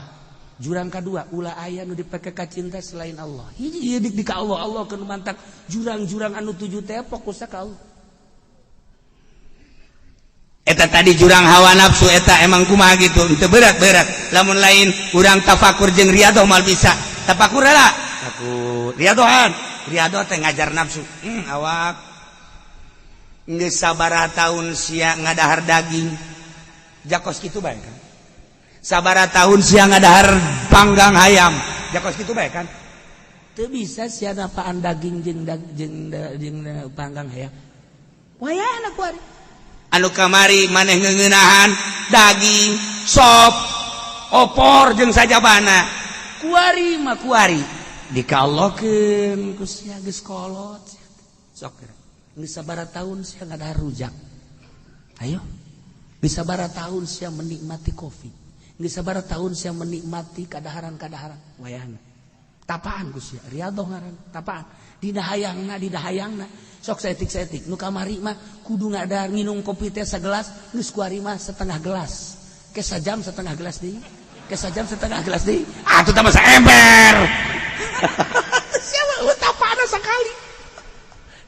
Jurang kedua ulah aya nu dipake ka cinta selain Allah. Hiji ieu dik ka Allah, Allah keun mantak jurang-jurang anu tujuh teh fokusna ka Allah. Eta tadi jurang hawa nafsu eta emang kumaha gitu, itu berat-berat. Lamun lain urang tafakur jeung riadoh mal bisa. Tafakur lah. Tafakur. Riadohan. Riadoh teh ngajar nafsu. Awak geus sabaraha tahun sia ngadahar daging. Jakos kitu bae kan. Sabaraha tahun sia ngadahar panggang hayam. Jakos kitu bae kan. Teu bisa sia napaan daging jeung jeung jeung panggang hayam. Wayahna kuari. Anu kamari maneh ngeunahan daging, sop, opor jeung sajabana. Kuari mah kuari. Dikalokeun ku sia geus kolot. Sok geus sabaraha tahun sia ngadahar rujak. Ayo. Geus sabaraha tahun sia menikmati kopi. Geus sabaraha tahun sia menikmati kadaharan-kadaharan. Wayahna. Tapaan ku sia, riadoh ngaran, tapaan. Dina hayangna, dina hayangna. Sok saetik-saetik nu kamari mah kudu ngadahar nginum kopi teh sagelas, geus kuari mah setengah gelas. Ke sajam setengah gelas deui. Ke sajam setengah gelas deui. Atuh tambah saember. Siapa lu tapana sekali.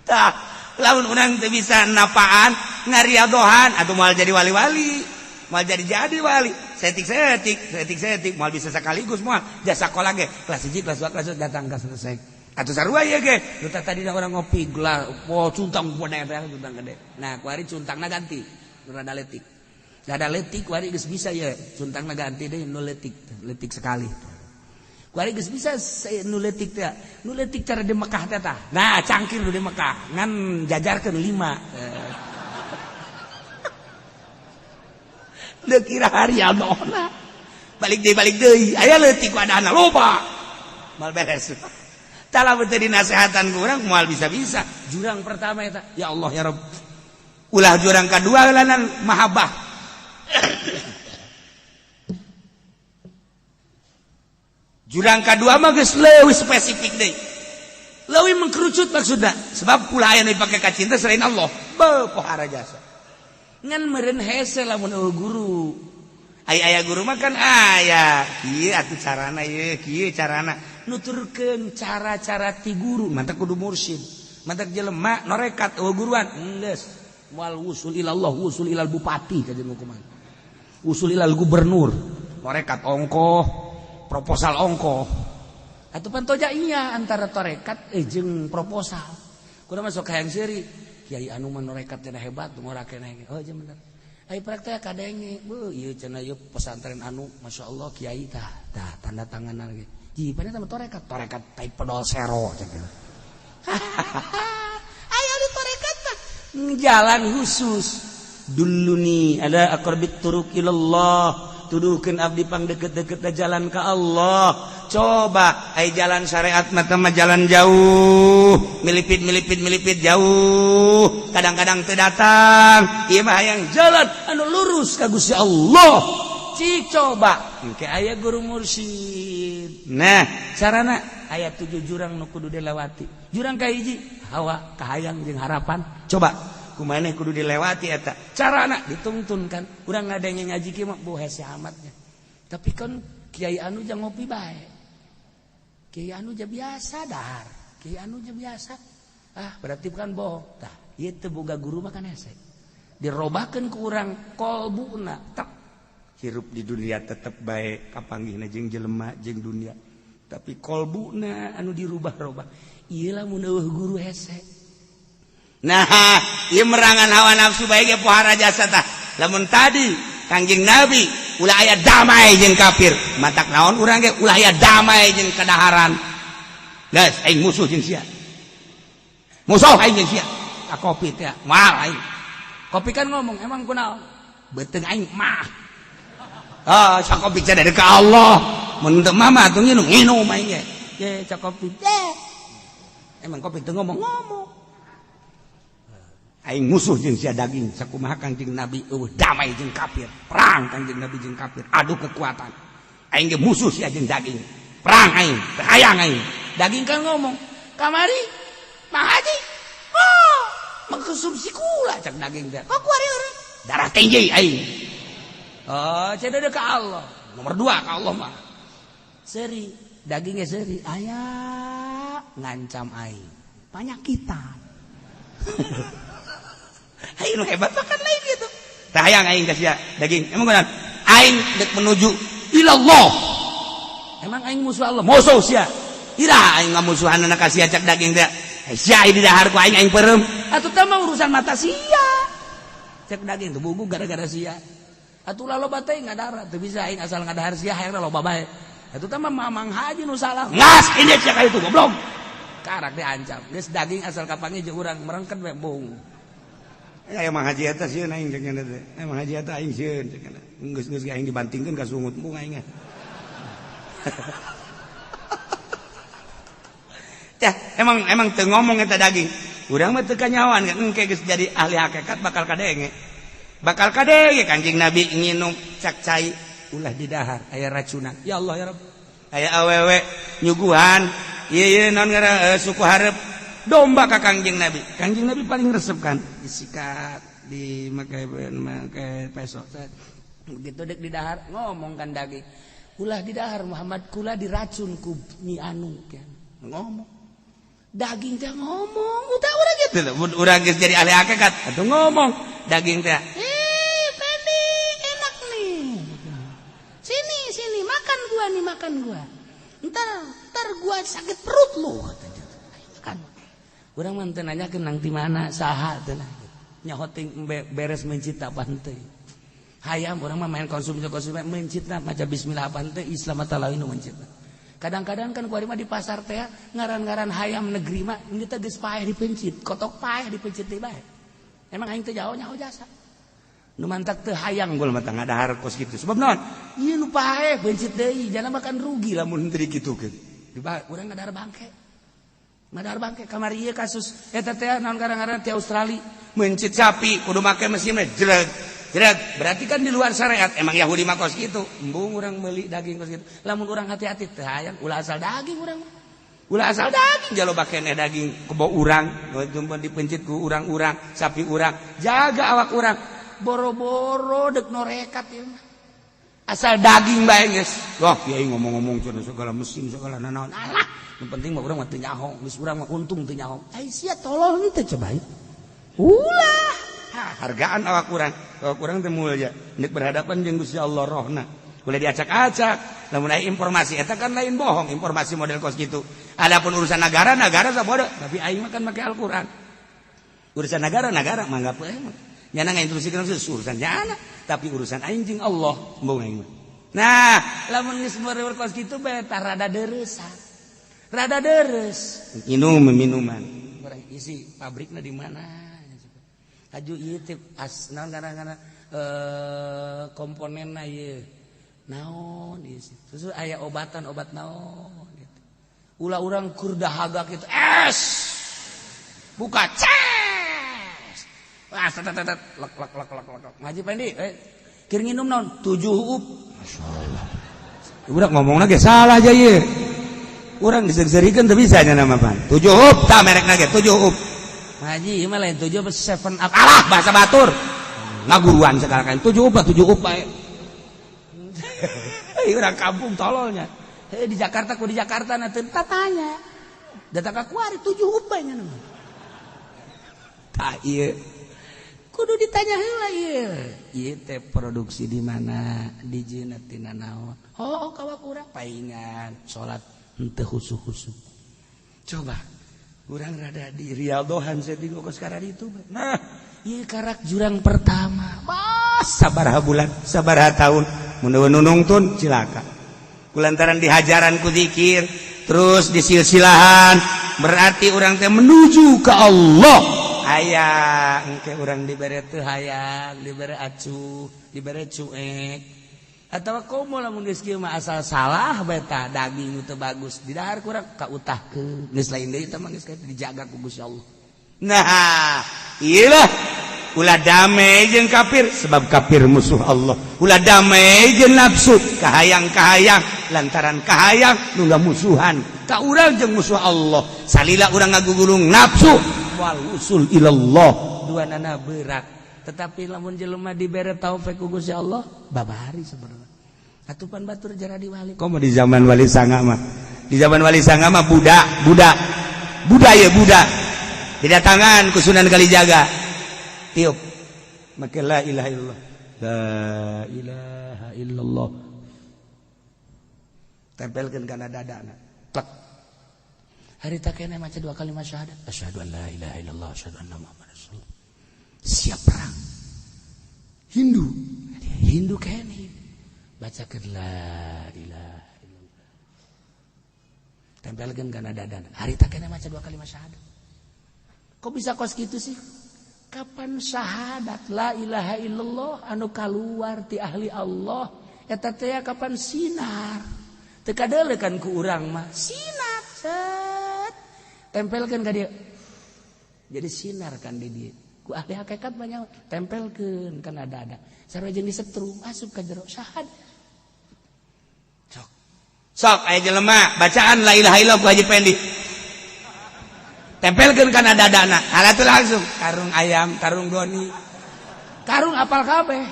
Tah, lamun urang teu bisa napaan ngariadohan atuh moal jadi wali-wali. Moal jadi-jadi wali. Setik-setik, setik-setik moal bisa sekaligus moal. Jasa sekolah ge kelas 1, kelas 2, kelas 3 datang ka selesai. Atuh sarua ieu ge. Nu tadi orang ngopi gelas, oh cuntang gede teh, cuntang gede. Nah, kuari cuntangna ganti, nu rada leutik. Rada leutik kuari geus bisa ye, cuntangna ganti deui nu leutik, leutik sekali. Kuari geus bisa nu leutik teh. Nu leutik cara di Mekah teh tah. Nah, cangkir nu di Mekah ngan jajarkeun 5. Deu kira hari adona. Balik deui, aya leutik wadahna loba. Moal beres. Tah lamun teu dinasehatan ku urang moal bisa-bisa. Jurang pertama eta, ya Allah ya Rabb. Ulah jurang kadua lanan mahabbah. Jurang kadua mah geus leuwih spesifik deui. Leuwih mengkerucut maksudna, sebab ulah aya nu dipake ka cinta selain Allah. Beuh pohara jasa. Ngan meureun hese lamun eueuh guru. Ai aya guru mah kan aya. Kieu atuh carana ieu, kieu carana. Nuturkeun cara-cara ti guru, mantak kudu mursyid. Mantak jelema norekat eueuh guruan, geus moal wusul ilallah, wusul ilal bupati kajeun hukuman. Wusul ilal gubernur, norekat ongkoh, proposal ongkoh. Atuh pantoja iya antara torekat jeung proposal. Kudu masuk hayang seuri, kiai anu mah norekat cenah hebat, ngora keneh. Oh jeung bener. Ai praktek kadenge, beuh ieu cenah ieu pesantren anu masyaallah kiai tah, tah tanda tangan lagi. Ji pada sama torekat, torekat tai pedol sero cenah. Ayo di torekat mah jalan khusus. Duluni ada aqrabit turuq ilallah. Tuduhkeun abdi pang deket-deket jalan ka Allah. Coba ai jalan syariat mah mah jalan jauh, milipit-milipit-milipit jauh. Kadang-kadang teu datang. Ieu mah hayang jalan anu lurus ka Gusti Allah. Cik coba engke aya guru mursyid. Nah, carana aya 7 jurang nu kudu dilewati. Jurang kahiji hawa kahayang jeung harapan. Coba kumaha kudu dilewati eta. Carana dituntun kan. Urang ngadenge ngaji kieu mah boh hese amatnya. Tapi kan kiai anu jang ngopi bae. Kiai anu ja biasa dahar. Kiai anu ja biasa. Ah, berarti bukan bohong. Tah, ieu teu boga guru mah kan hese. Dirobakeun ku urang kolbuna tek. Hirup di dunia tetep bae kapanggihna jeung jelema jeung dunia. Tapi kolbuna anu dirubah-robah. Ieu lamun eueuh guru hese. Nah, ieu merangan hawa nafsu bae ge pohara jasa tah. Lamun tadi Kangjeng Nabi ulah aya damai jeung kafir, matak naon urang ge ulah aya damai jeung kadaharan. Geus aing musuh jeung sia. Musuh aing jeung sia. Ka kopi teh moal aing. Kopi kan ngomong emang kunaon? Beuteung aing mah. Ah, cak kopi cenah ka Allah. Mun teu mama atuh nginum, nginum aing ge. Ye cak kopi teh. Emang kopi teu ngomong-ngomong. Aing musuh jeung sia daging sakumaha Kangjeng Nabi eueuh damai jeung kafir, perang Kangjeng Nabi jeung kafir, adu kekuatan. Aing ge musuh sia jeung daging. Perang aing, teu hayang aing. Daging kan ngomong, kamari Pak Haji. Oh, mengkonsumsi kula cak daging teh. Kok kuari eureun? Darah tinggi aing. Oh, cenah ka Allah. Nomor 2 ka Allah mah. Seuri, dagingnya seuri, aya ngancam aing. Panyakitan. Aing nu hebat mah kan lain gitu. Tah hayang aing ka sia daging. Emang kunaon? Aing dek menuju ilallah. Emang aing musuh Allah? Musuh sia. Ira aing ngamusuhanna ka sia cak daging teh. Sia di dahar ku aing aing peureum. Atuh teh mah urusan mata sia. Cek daging tuh bugu gara-gara sia. Atuh lah loba teh ngadahar, teu bisa aing asal ngadahar sia hayangna loba bae. Atuh teh mah Mamang Haji nu salah. Ngas ini sia ka itu goblok. Karak diancam. Geus daging asal kapanggih jeung urang merengket we bung. Ya emang haji eta sieun aing cek nya teh. Emang haji eta aing sieun cek nya. Geus-geus aing dibantingkeun ka sungut embung aing. Tah, emang emang teu ngomong eta daging. Urang mah teu kanyawan kan engke geus jadi ahli hakikat bakal kadenge. Bakal kadenge Kanjeng Nabi nginum cak cai ulah didahar aya racunan. Ya Allah ya Rabb. Aya awewe nyuguhan ieu ieu naon ngaran suku hareup domba ka Kangjeng Nabi. Kangjeng Nabi paling resep kan disikat di make make peso. Begitu dek didahar ngomong kan daging. Ulah didahar Muhammad kula diracun ku Nyi Anu kan. Ngomong. Daging teh ngomong, udah urang gitu loh. Urang geus jadi ahli hakikat atuh ngomong daging teh. Eh, Pendi, enak nih. Sini, sini, makan gua nih, makan gua. Ntar, ntar gua sakit perut lu katanya. Ayo makan. Urang mah teu nanyakeun nang di mana saha teh nah. Nyaho ting beres mencita apa henteu. Hayam urang mah main konsumsi konsumsi mencitna maca bismillah apa henteu Islam atawa lain nu mencitna. Kadang-kadang kan kuari mah di pasar teh ngaran-ngaran hayam negeri mah ini teh geus paeh dipencit, kotok paeh dipencit deui bae. Emang aing teh jauh nyaho jasa. Nu mantak teu hayang gol mah ngadahar kos kitu. Sebab naon? Ieu nu paeh pencit deui, jana makan rugi lamun teu dikitukeun. Di urang ngadahar bangke. Ngadahar bangke kamari ieu kasus eta teh naon ngaran-ngaran ti Australia mencit sapi kudu make mesin mah jreg jreg. Berarti kan di luar syariat. Emang Yahudi mah kos kitu. Embung urang meuli daging kos kitu. Lamun urang hati-hati teu hayang ulah asal daging urang mah. Ulah asal daging jalo bakene daging kebo urang, nu dipencit ku urang-urang, sapi urang. Jaga awak urang. Boro-boro dek norekat ieu mah. Asal daging bae geus. Wah, kiai ngomong-ngomong cenah segala mesin segala nanaon. Alah, nu penting mah urang mah teu nyaho, geus urang mah untung teu nyaho. Ai sia tolol henteu coba. Ulah. Ha, hargaan awak urang. Awak urang teh mulia. Nek berhadapan jeung Gusti Allah rohna. Boleh diacak-acak. Lamun aya informasi eta kan lain bohong, informasi model kos kitu. Adapun urusan negara, negara sabodo, tapi aing mah kan make Al-Qur'an. Urusan negara, negara mangga poe mah. Nyana ngainstruksikeun urusan nyana, tapi urusan aing jeung Allah embung aing mah. Nah, lamun geus meureun kos kitu bae tah rada deureusan. Rada deures. Minum minuman. Urang isi pabrikna di mana? Aju ieu teh as naon ngaran-ngaran komponenna ieu. Naon ieu sih. Terus aya obatan obat naon gitu. Ulah urang keur dahaga kitu es. Buka ces. Wah, tet tet tet lek lek lek lek lek. Ngaji Pendi, keur nginum naon? 7 up. Masyaallah. Urang ngomongna ge salah aja ieu. Urang diseri-serikeun teu bisa nya nama pan. 7 up tah merekna ge 7 up. Ngaji ieu mah lain 7 up 7 up. Alah bahasa batur. Ngaguruan segala kan 7 up 7 up bae. Urang kampung tololnya. Hei di Jakarta ku di Jakarta na teu tatanya. Datang ka kuari 7 up bae nya mah. Tah ieu kudu ditanya heula ieu. Ieu teh produksi di mana? Dijieunna tina naon? Oh, kawak urang paingan salat henteu husu-husu. Coba urang rada di riadohan setting kos itu. Nah, ieu karak jurang pertama. Mas sabaraha bulan, sabaraha tahun mun nunungtun cilaka. Kulantaran dihajaran ku zikir, terus disilsilahan, berarti urang teh menuju ke Allah. Hayang engke urang dibere teu hayang, dibere acuh, dibere cuek. Atawa komo lamun geus kieu mah asal salah bae tah daging teu bagus didahar kurang kautahkeun. Geus lain deui teh mah geus dijaga ku Gusti Allah. Nah, iyalah ulah damai jeung kafir sebab kafir musuh Allah. Ulah damai jeung nafsu, kahayang-kahayang lantaran kahayang nu musuhan. Ka urang jeung musuh Allah. Salila urang ngagugulung nafsu wal usul ilallah dua nana berat. Tetapi lamun jelema dibere taufik ku Gusti Allah babari sebenarnya. Atupan batur jara di wali. Komo di zaman wali sanga mah. Di zaman wali sanga mah budak, budak. Budak ya budak. Didatangan ku Sunan Kalijaga. Tiup. Maka la ilaha illallah. La ilaha illallah. Tempelkeun kana dadana. Plek. Harita keneh maca dua kalimat syahadat. Asyhadu an la ilaha illallah, asyhadu anna Muhammadar Rasulullah. Siap perang. Hindu. Hindu keneh. Bacakeun la ilaha illallah. Tempelkeun kana dadana. Harita keneh maca dua kalimat syahadat. Kok bisa kos gitu sih? Kapan syahadat la ilaha illallah anu kaluar ti ahli Allah eta teh kapan sinar. Teu kadeulekan ku urang mah sinar set. Tempelkeun ka dieu. Jadi sinar kan di dieu. Ku ahli hakikat banyak tempelkeun kana dada. Sarua jeung disetrum asup ka jero syahadat. Sok. Sok aya jelema bacaan la ilaha illallah ku Haji Pendi. Tempelkeun kana dadana. Hala tuh langsung karung ayam, karung goni. Karung apal kabeh.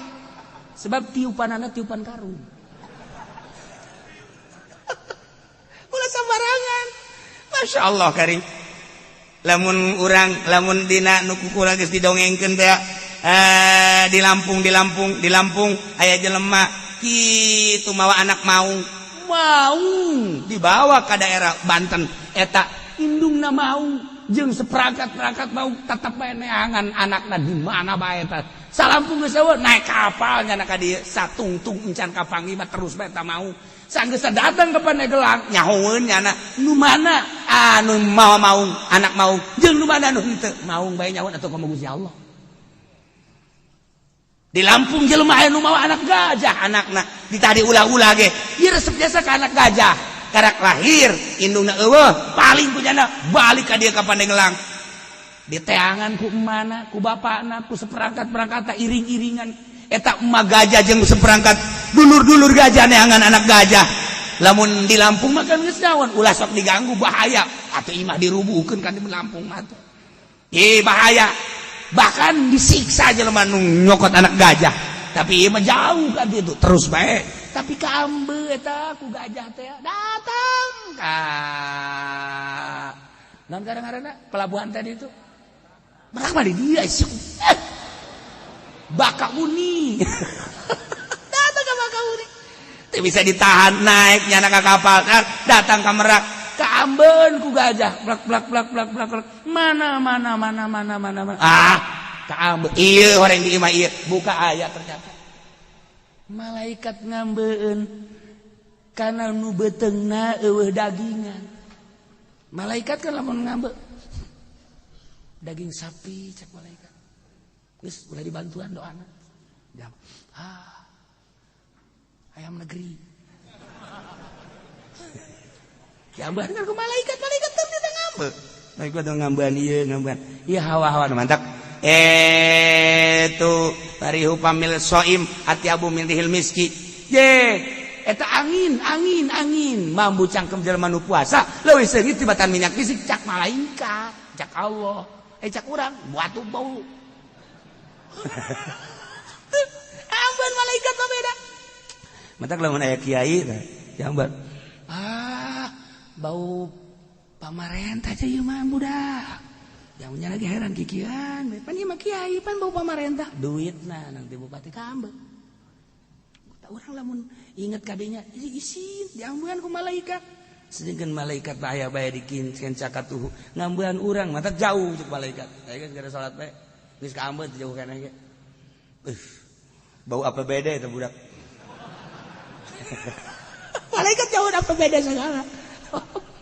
Sebab tiupanana tiupan karung. Ulah sembarangan. Masya Allah karim. Lamun urang lamun dina nu kukura geus didongengkeun teh di Lampung di Lampung di Lampung aya jelema kitu mawa anak maung. Maung dibawa ka daerah Banten eta indungna maung jeung seperangkat-perangkat maung tetep bae neangan anakna di mana bae eta. Salampung geus eueuh naik kapal nya ka dieu satungtung encan kapanggih mah terus bae eta maung. Sanggeus datang ke Pandeglang nyahoeun nyana nu mana anu mawa maung anak maung jeung nu mana nu henteu maung bae nyahoeun atuh kumaha Gusti Allah. Di Lampung jelema aya nu mawa anak gajah anakna ditadi ulah-ulah ge ieu resep jasa ka anak gajah karak lahir indungna eueuh paling ku nyana balik ka dieu ka Pandeglang diteangan ku emana ku bapakna ku seperangkat-perangkat iring-iringan eta emak gajah jeung seperangkat dulur-dulur gajah neangan anak gajah lamun di Lampung mah kan geus nyawan ulah sok diganggu bahaya atuh imah dirubuhkeun kan di Lampung mah tuh ih bahaya bahkan disiksa jelema nu nyokot anak gajah tapi ieu mah jauh kan itu terus bae tapi kaambe eta ku gajah teh datang ka naon ngaranna pelabuhan tadi itu Merak mah di dia sih Bakauni datang ke Bakauni teu bisa ditahan naik nyana ka kapal datang ka Merak kaambeun ku gajah blak blak blak blak blak blak mana mana mana mana mana mana ah kaambe ieu horeng di imah ieu buka aya ternyata malaikat ngambeun kana nu beuteungna eueuh dagingan malaikat kan lamun ngambe daging sapi cek malaikat geus ulah dibantuan doana jam ah ayam negeri jamban kan ku malaikat malaikat teu bisa ngambe malaikat teu ngambean ieu ngambean ieu hawa-hawa nu mantak itu barihu pamil soim ati abu min rihil miski ye eta angin angin angin mambu cangkem jelema nu puasa leuwih seungit tibatan minyak fisik cak malaikat cak Allah cak urang batu bau ambeun malaikat mah beda matak lamun aya kiai tah jamban ah bau pamarentah aja ieu mah budak jauhnya lagi heran kikian pan ieu mah kiai pan bau pamarentah duitna nanti bupati kaambe urang lamun inget kadinya isin diambeun ku malaikat sedangkan malaikat bahaya bae dikincen cakatuhu ngambean urang mata jauh cek malaikat aya geus gara salat bae geus kaambeun jauh kana ge bau apa beda itu budak malaikat jauh apa beda segala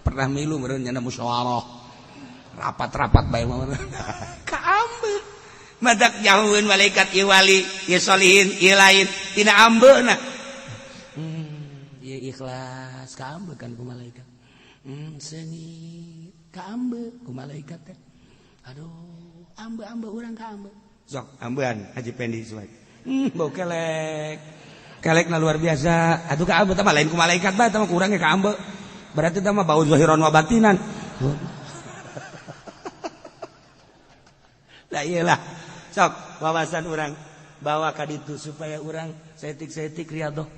pernah milu meureun nyana musyawarah rapat-rapat bae mah kaambe matak jauheun malaikat ieu wali ieu solihin ieu lain tina ambeuna ieu ikhlas kaambe kan ku malaikat seungit kaambe ku malaikat teh aduh ambe-ambe urang kaambe sok ambean Haji Pendi suai bau kelek kelekna luar biasa atuh kaambe tah lain ku malaikat bae tah mah kurangnya kaambe berarti tah mah bau zahiran wa batinan lah iyalah sok wawasan urang bawa ka ditu supaya urang setik-setik riadoh.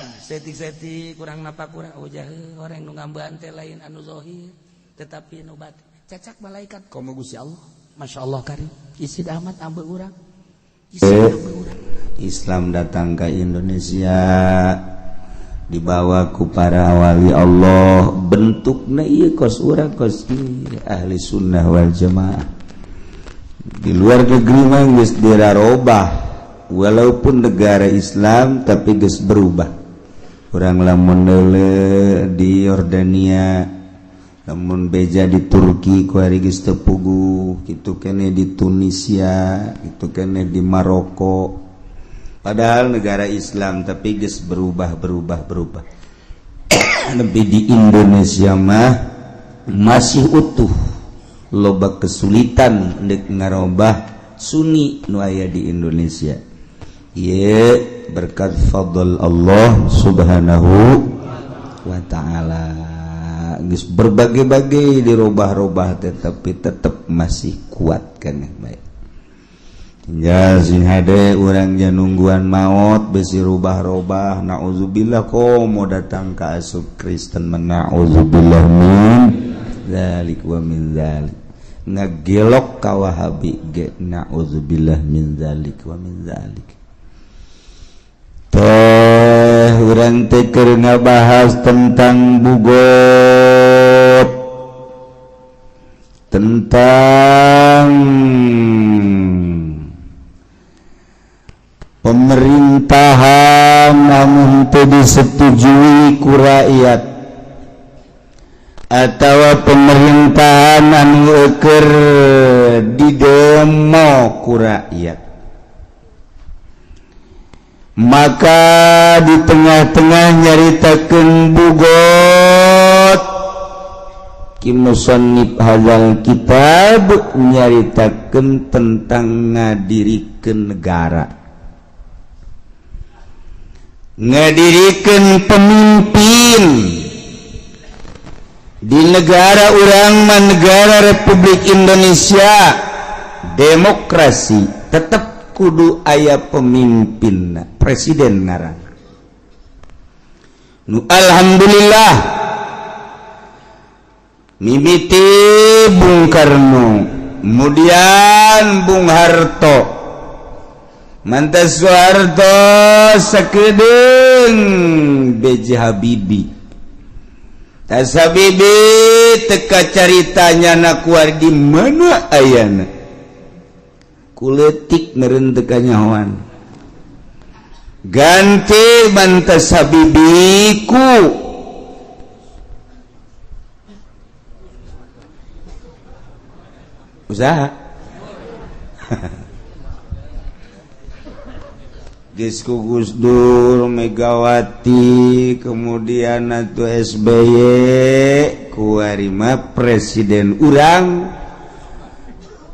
Saeutik-saeutik kurang napa kurang, oh jahe orang nu ngambean teh lain anu zahir tetapi nu batin. Cacak malaikat komo Gusti Allah. Masya Allah karim. Isid amat ambe urang. Isid ambe urang. Islam datang ke Indonesia dibawa ku para wali Allah, bentukna ieu kos urang, kos ieu ahli sunnah wal jamaah. Di luar negeri mah geus dirarobah, walaupun negara Islam tapi geus berubah. Urang lamun deuleu di Yordania, lamun beja di Turki ku ari geus teu puguh, kitu keneh di Tunisia, kitu keneh di Maroko. Padahal negara Islam tapi geus berubah, berubah, berubah. Lebih di Indonesia mah masih utuh, loba kesulitan dek ngarobah Sunni nu aya di Indonesia. Ye berkat fadl Allah Subhanahu wa ta'ala geus berbagai-bagai dirubah-rubah tetapi tetap masih kuat kan. Baik, tinggal sing hade urang nungguan maut besi rubah-robah. Naudzubillah, komo datang ka asup Kristen, naudzubillah min dzalik wa min dzalik, ngagelok ka Wahabi ge, naudzubillah min dzalik wa min dzalik. Teh urang teh keur ngabahas tentang bughot, tentang pemerintahan namun teu disetujui ku rakyat atau pemerintahan anu keur didemo ku rakyat. Maka di tengah-tengah nyaritakeun bughot, ki musannif hadzal kitab nyaritakeun tentang ngadirikeun negara, ngadirikeun pemimpin di negara urang mah, negara Republik Indonesia demokrasi, tetap kudu aya pemimpin, presiden ngaran nu alhamdulillah mimiti Bung Karno, kemudian Bung Harto, mantas Soeharto, sakedeung B.J. Habibie. Tas Habibie teka caritanya na kuar di mana ayana kuletik meureun teu kanyahoan. Ganti mantas Habibie ku usaha Disku Gus Dur, Megawati, kemudian atuh SBY, kuarima presiden urang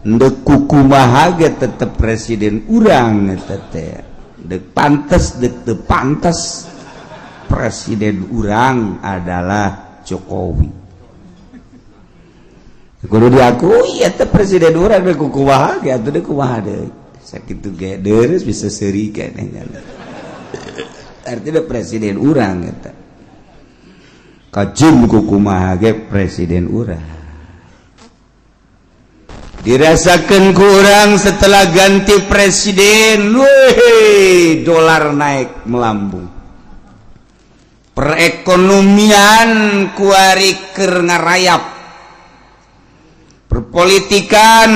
ndek kukumaha ge tetep presiden urang eta teh. Dek pantes dek teu pantes, presiden urang adalah Jokowi. Kudu diakui eta presiden urang, dek kukumaha ge atuh, dek kumaha deui. Sakitu ge deres bisa seuri keneh, artinya presiden urang eta kajum kukumaha ge presiden urang. Dirasakan kurang setelah ganti presiden, weh, dolar naik melambung, perekonomian kuari keur ngarayap, perpolitikan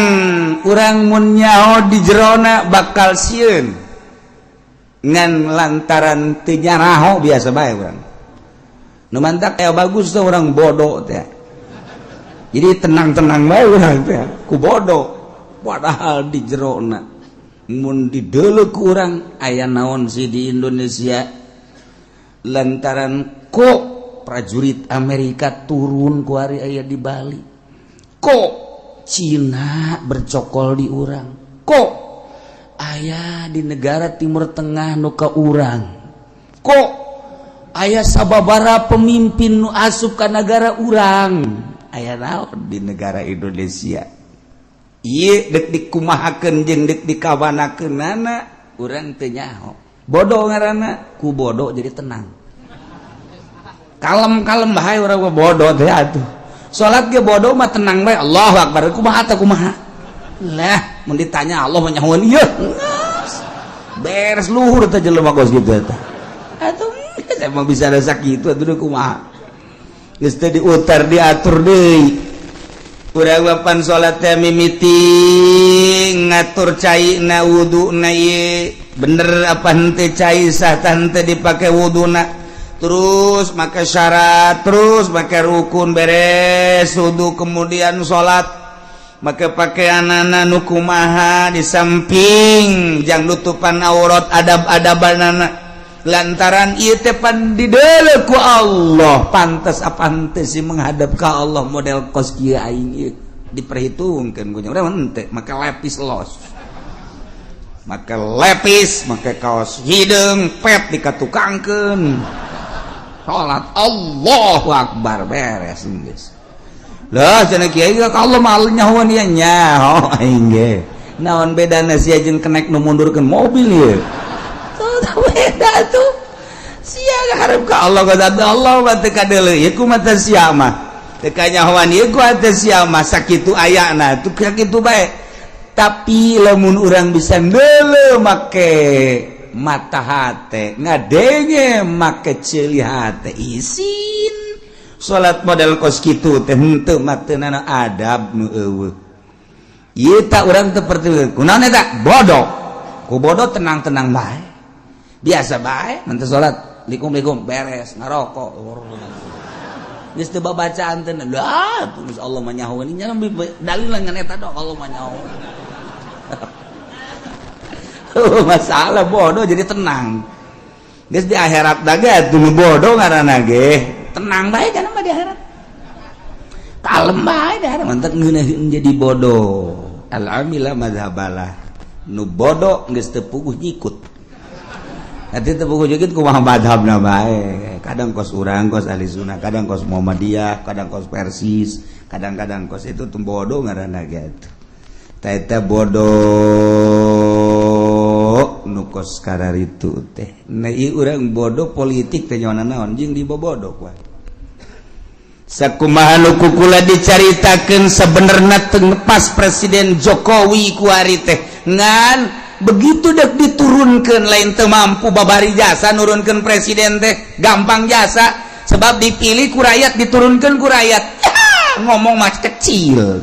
urang mun nyaho di jerona bakal sieun, ngan lantaran teu nyaraho biasa bae urang. Nu mantak aya bagus tuh orang bodoh teh, jadi tenang-tenang bae urang teh ku bodoh, padahal di jerona mun dideuleu ku urang aya naon sih di Indonesia, lantaran kok prajurit Amerika turun ku hari aya di Bali, kok Cina bercokol di urang, kok aya di negara Timur Tengah nu ka urang, kok aya sababara pemimpin nu asup ka negara urang, aya naon di negara Indonesia ieu, dek dikumahakeun jeung dek dikawanakeunana urang teu nyaho. Bodoh ngaranna, ku bodoh jadi tenang. Kalem-kalem bae urang mah, bodoh teh atuh. Salat ge bodoh mah tenang bae, Allahu akbar, kumaha teh, kumaha. Lah, mun ditanya Allah mah nyahoan ieu. Beres luhur teh jelema kos kitu eta. Atuh emang bisa ada sakitu atuh, kumaha. Geus teh diutar diatur deui. Urang papan salat teh mimiti ngatur cai na wudu na ieu bener apa henteu, cai sah tah henteu dipake wuduna, terus make syarat, terus make rukun, beres wudu kemudian salat make pakaianana nu kumaha, di samping jang nutupan aurat, adab-adabanana, lantaran ieu teh pan dideuleu ku Allah, pantes apa henteu sih menghadap ka Allah model kos kieu aing ieu, diperhitungkeun ku nya. Urang henteu make lepis los, make lepis, make kaos hideung pet dikatukangkeun, salat Allahu akbar, beres geus. Lah, cenah kiai ka Allah mah nyahoan ieu, nyaho aing ge. Naon bedana sia jeung kenek nu mundurkeun mobil ieu? Tuh beda tuh. Sia harap ka Allah ka Allah mah teu kadeuleu ieu ku mata sia mah. Teu kanyahoan ieu ku hate sia mah, sakitu ayana tuh sakitu bae. Tapi lamun urang bisa neuleu make mata hate, ngadenge make ceuli hate, isin salat model kos kitu teh henteu mah teu nana adab nu eueuh. Ieu tak urang teu perti kunaon eta bodoh. Ku bodoh tenang-tenang bae. Biasa bae mun teu salat likum-likum beres ngarokok. Geus teu babacaan teh lah, geus Allah mah nyahoeun nya, dalil ngan eta doang, Allah mah nyahoeun. Masalah bodoh jadi tenang. Geus di akhirat daga atuh bodoh ngaranna ge. Tenang bae kana mah di akhirat. Kalem bae di akhirat, mantap ngeunaheun jadi bodoh. Al amila madhabalah. Nu bodoh geus teu puguh nyikut. Nanti teu puguh nyikut kumaha madhabna bae. Kadang kos urang kos ahli sunnah, kadang kos Muhammadiyah, kadang kos Persis, kadang-kadang kos itu tuh bodoh ngaranna gitu. Eta bodoh nu kos kararitu teh. Nah, ieu urang bodoh politik teh nyaona naon jeung dibobodoh kuah. Sakumaha nu kukula dicaritakeun sebenarnya teu pas Presiden Jokowi kuari teh. Ngan begitu dek diturunkan, lain teu mampu babari jasa nurunkeun presiden teh gampang jasa, sebab dipilih ku rakyat, diturunkan ku rakyat. Ya, ngomong mah kecil.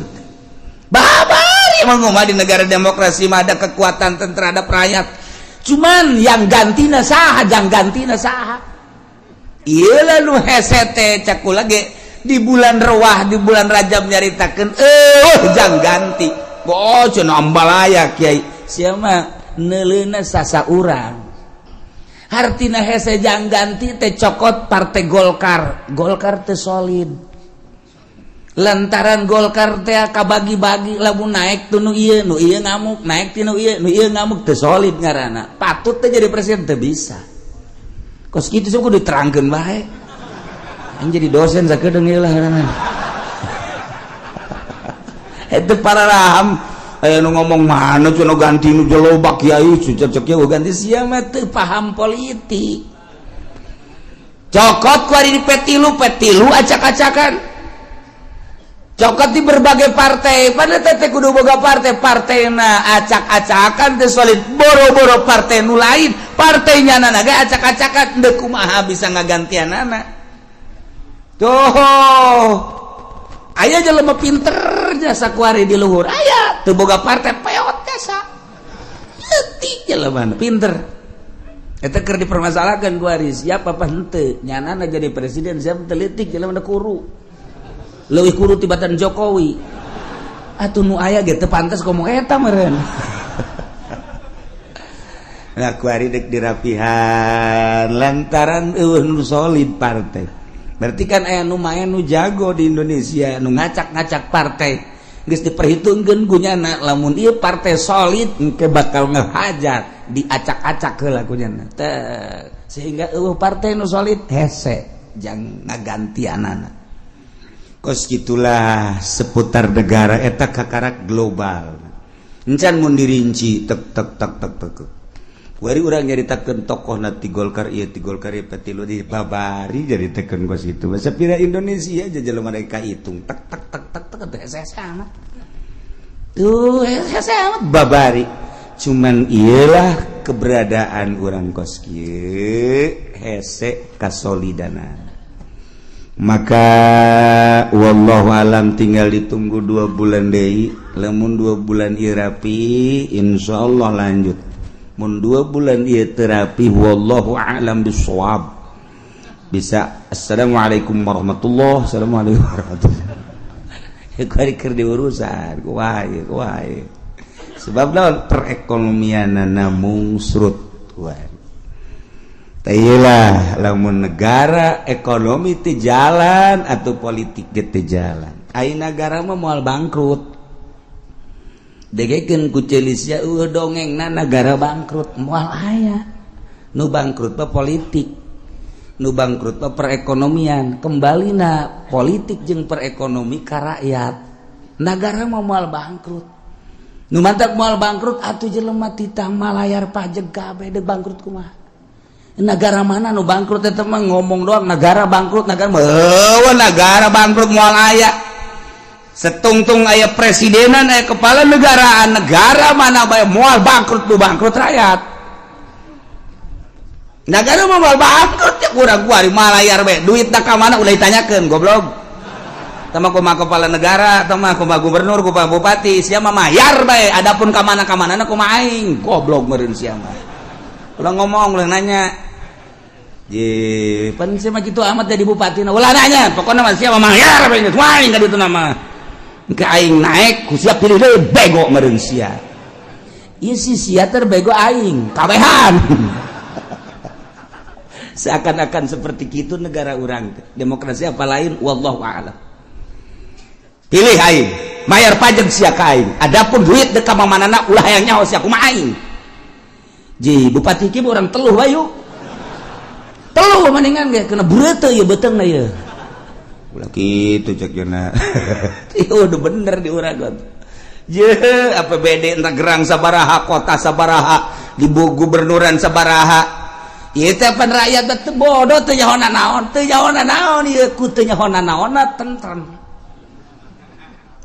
Babari emang ngomong di negara demokrasi mah ada kekuatan terhadap rakyat. Cuman yang gantina saha, jang gantina saha. Ieu nu hese teh cak kula ge di bulan Rewah, di bulan Rajab nyaritakeun jang ganti. Oh, cenah ambalaya kiai. Sia mah neuleuna sasa urang. Hartina hese jang ganti teh cokot Partai Golkar. Golkar teh solid. Lantaran Golkar teh kabagi-bagi, lamun naik tuh nu ieu, nu ieu ngamuk, naik ti nu ieu, nu ieu ngamuk, teu solid ngaranna. Patut teh jadi presiden teu bisa. Kos kitu sok kudu diterangkeun bae. Yang jadi dosen sakedeung ieu lah ngaranna. Itu para raham aya nu ngomong mana cenah ganti nu jelobak kiai cecek kieu ganti, sia mah teu paham politik. Cokot ku ari di P3, P3 acak-acakan. Cokot di berbagai partai, pada teh kudu boga partai, partaina acak-acakan teh solid, boro-boro partai nu lain, partainya nana ge acak-acakan, deuk kumaha bisa ngagantianana. Tuh. Aya jelema pinter jasa kuari di luhur, aya teu boga partai peot jasa. Leutik jelema pinter. Eta keur dipermasalahkan kuari siapa apa henteu, nyanana jadi presiden siapa telitik jelema kuru. Leuwih kuru tibatan Jokowi. Atuh nu aya ge teu pantes ngomong eta meureun. Nah, kuari dek dirapihan lantaran eueuh nu solid partai. Berarti kan aya nu main nu jago di Indonesia nu ngacak-ngacak partai. Geus diperhitungkeun ku nyana lamun ieu partai solid engke bakal ngehajar, diacak-acak heula ku nyana. Teh sehingga eueuh partai nu solid hese jang ngagantianana. Kos gitulah seputar negara eta kakarak global. Encan mun dirinci tek tek tek tek tek. Kuari urang nyaritakeun tokoh na ti Golkar ieu, ti Golkar ieu, petilu di babari nyaritakeun kos itu. Masa pira Indonesia aja jelema mereka hitung tek tek tek tek tek teh hese amat. Tuh hese amat babari. Cuman iyalah keberadaan urang kos kieu hese kasolidana. Maka wallahu alam, tinggal ditunggu 2 bulan deui. Lamun 2 bulan ieu rapi, insyaallah lanjut. Mun 2 bulan ieu teu rapi, wallahu a'lam bisawab, bisa assalamualaikum warahmatullahi, assalamualaikum warahmatullahi. Kuari keur diurusan kumaha kumaha, sebab naon, perekonomian mungsrut. Lah, lamun negara ekonomi teu jalan atau politik teu jalan, ai negara mah moal bangkrut. Degekeun ku celis ya, dongeng na negara bangkrut moal aya. Nu bangkrut mah politik, nu bangkrut mah perekonomian. Kembali na politik jeung perekonomi ka rakyat, negara mah moal bangkrut. Nu mantak moal bangkrut atuh jelema titah malayar pajak kabeh, deuk bangkrut kumaha? Negara mana nu bangkrut? Eta mah ngomong doang negara bangkrut. Negara mah, negara bangkrut moal aya. Setungtung aya presidenan, aya kepala negaraan, negara mana bae moal bangkrut. Nu bangkrut rakyat. Negara mah moal bangkrut ya. Kurang kuari malayar bae, duit ka mana ulah ditanyakeun, goblok. Sama kumaha kepala negara, sama kumaha gubernur, kumaha bupati, siapa mayar bae. Adapun ka mana ka mana kumaha aing, goblok meureun sia mah. Ulah ngomong, ulah nanya. Je, pan sia mah kitu amat jadi bupati. Nah, ulah nanya, pokoknya mah siapa mayar bae geus aing ka ditu nama. Ke aing naik, ku siap pilih deui, bego meureun sia. Ieu si sia terbego aing, kabehan. Seakan-akan seperti itu negara urang demokrasi apa lain, wallahu a'lam. Pilih aing, bayar pajak sia ka aing. Adapun duit dek ka manana ulah hayang nyaho sia, kumaha aing. Ji, bupati ki urang teluh bayu. Teluh mendingan ge kena beurete ieu beuteungna ieu. Ulah kitu cek jeuna. Ieu udah bener di urang. Je, APBD entah gerang sabaraha, kota sabaraha, di gubernuran sabaraha. Ieu teh pan rakyat teh bodoh, teu nyaho naon, teu nyaho naon ieu, ku teu nyaho naonna tentrem.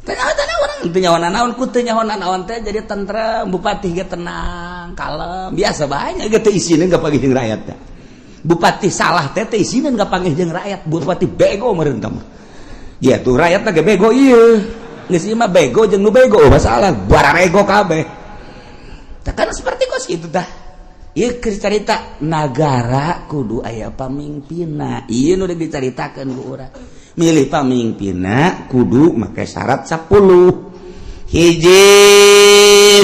Teu nyaho naon, teu nyaho naon, ku teu nyaho naon teh jadi tentrem, bupati ge tenang, kalem, biasa banyak ge teu isineun kapanggih jeung rakyat teh. Bupati salah teh teu isineun kapanggih jeung rakyat, bupati bego meureun teh mah. Ya tuh rakyat teh bego ieu. Geus ieu mah bego jeung nu bego masalah bararego kabeh. Tah kan seperti kos kitu tah. Ieu keur carita nagara kudu aya pamimpinna. Ieu nu dicaritakeun ku urang. Milih pamimpinna kudu make syarat 10. Hiji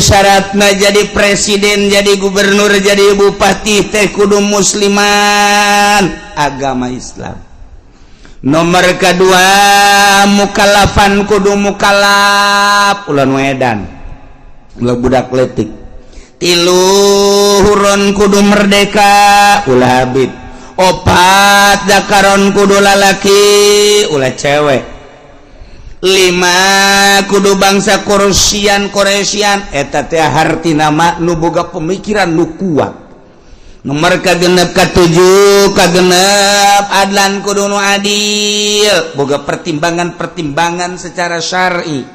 syaratna jadi presiden, jadi gubernur, jadi bupati teh kudu musliman, agama Islam. Nomor kedua, mukallafan, kudu mukallaf, ulah nu edan, ulah budak letik. Tilu, hurron, kudu merdeka, ulah habib. Opat, dakaron, kudu lalaki, ulah cewek. Lima, kudu bangsa Quraisyan. Quraisyan eta teh hartina mah nu boga pemikiran nu kuat. Nomor kagenep, katujuh, kagenep, adlan, kudu nu adil, boga pertimbangan-pertimbangan secara syar'i.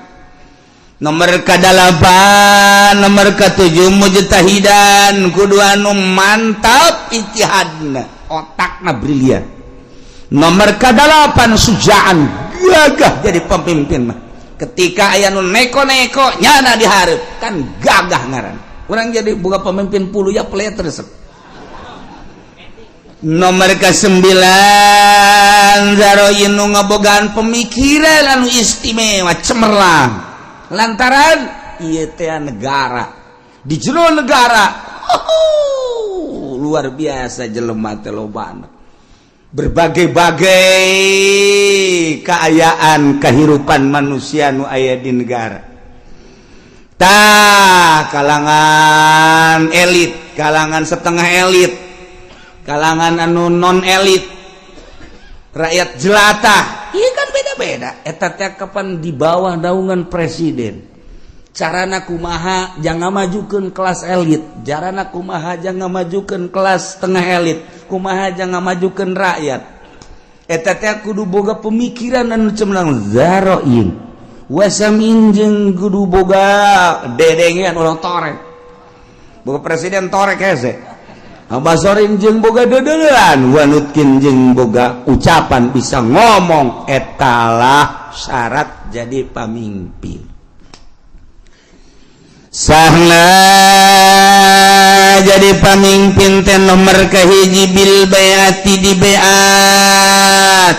Nomor kadalapan, nomor ketujuh, mujtahidan, kudu anu mantap ijtihadna, otakna brilian. Nomor kadalapan, sujaan, gagah jadi pemimpin mah. Ketika aya nu neko-neko, nyana dihareup kan gagah ngaran. Urang jadi boga pemimpin puluh ya pelet resep. Nomor ke-9, zaroin, nu ngabogaan pemikiran anu istimewa, cemerlang, lantaran ieu teh negara, di jero negara, oh, luar biasa jelema teh lobana, berbagai-bagai keayaan kehidupan manusia nu aya di negara. Tah, kalangan elit, kalangan setengah elit, kalangan anu non elit, rakyat jelata, iya kan beda-beda. Eta teh kapan di bawah naungan presiden. Carana kumaha jangan majukan kelas elit, carana kumaha jangan majukan kelas tengah elit, kumaha jangan majukan rakyat. Eta teh kudu boga pemikiran anu cemerlang, zaroin wasamin, jeung kudu boga dedengean. Urang torek, boga presiden torek hese. Basorin jeung boga dedelan, wanutkin jeung boga ucapan, bisa ngomong. Etalah syarat jadi pamimpin. Sahna jadi pamimpin teh nomor kahiji bil baiati, di baiat,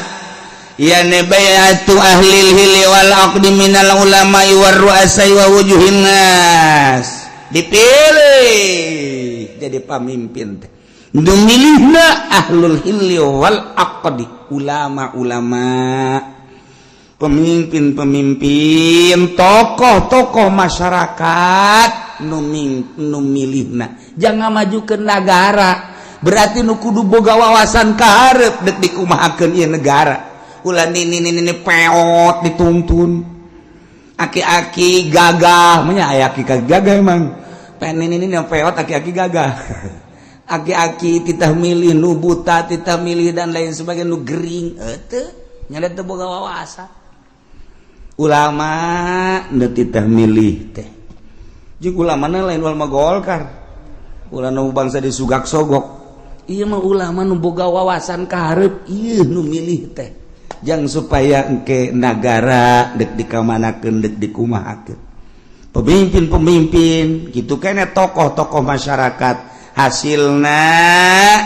yani baiatu ahlil hilli wal aqdi minal ulama war ru'asai wa wujuhin nas. Dipilih jadi pamimpin teh nu milihna ahlul hilli wal aqdi, ulama-ulama, pemimpin-pemimpin, tokoh-tokoh masyarakat nu milihna. Jangan maju ke negara berarti nu kudu boga wawasan kaharep dek dikumahakeun ieu negara. Ulah nini nini peot dituntun, aki-aki gagah nya, aya aki gagah emang pen nini nini peot, aki-aki gagah, aki-aki titah milih nu buta, titah milih dan lain sebagainya, nu gering teu nya, teu boga wawasan. Ulama nu titah milih teh jeung ulama lain ulama Golkar, ulah nu bangsa disugak sogok. Ieu mah ulama nu boga wawasan kaharep, ieu nu milih teh, jang supaya engke negara dek dikamanakeun, dek dikumahakeun. Pemimpin-pemimpin gitu kene, tokoh-tokoh masyarakat, hasilna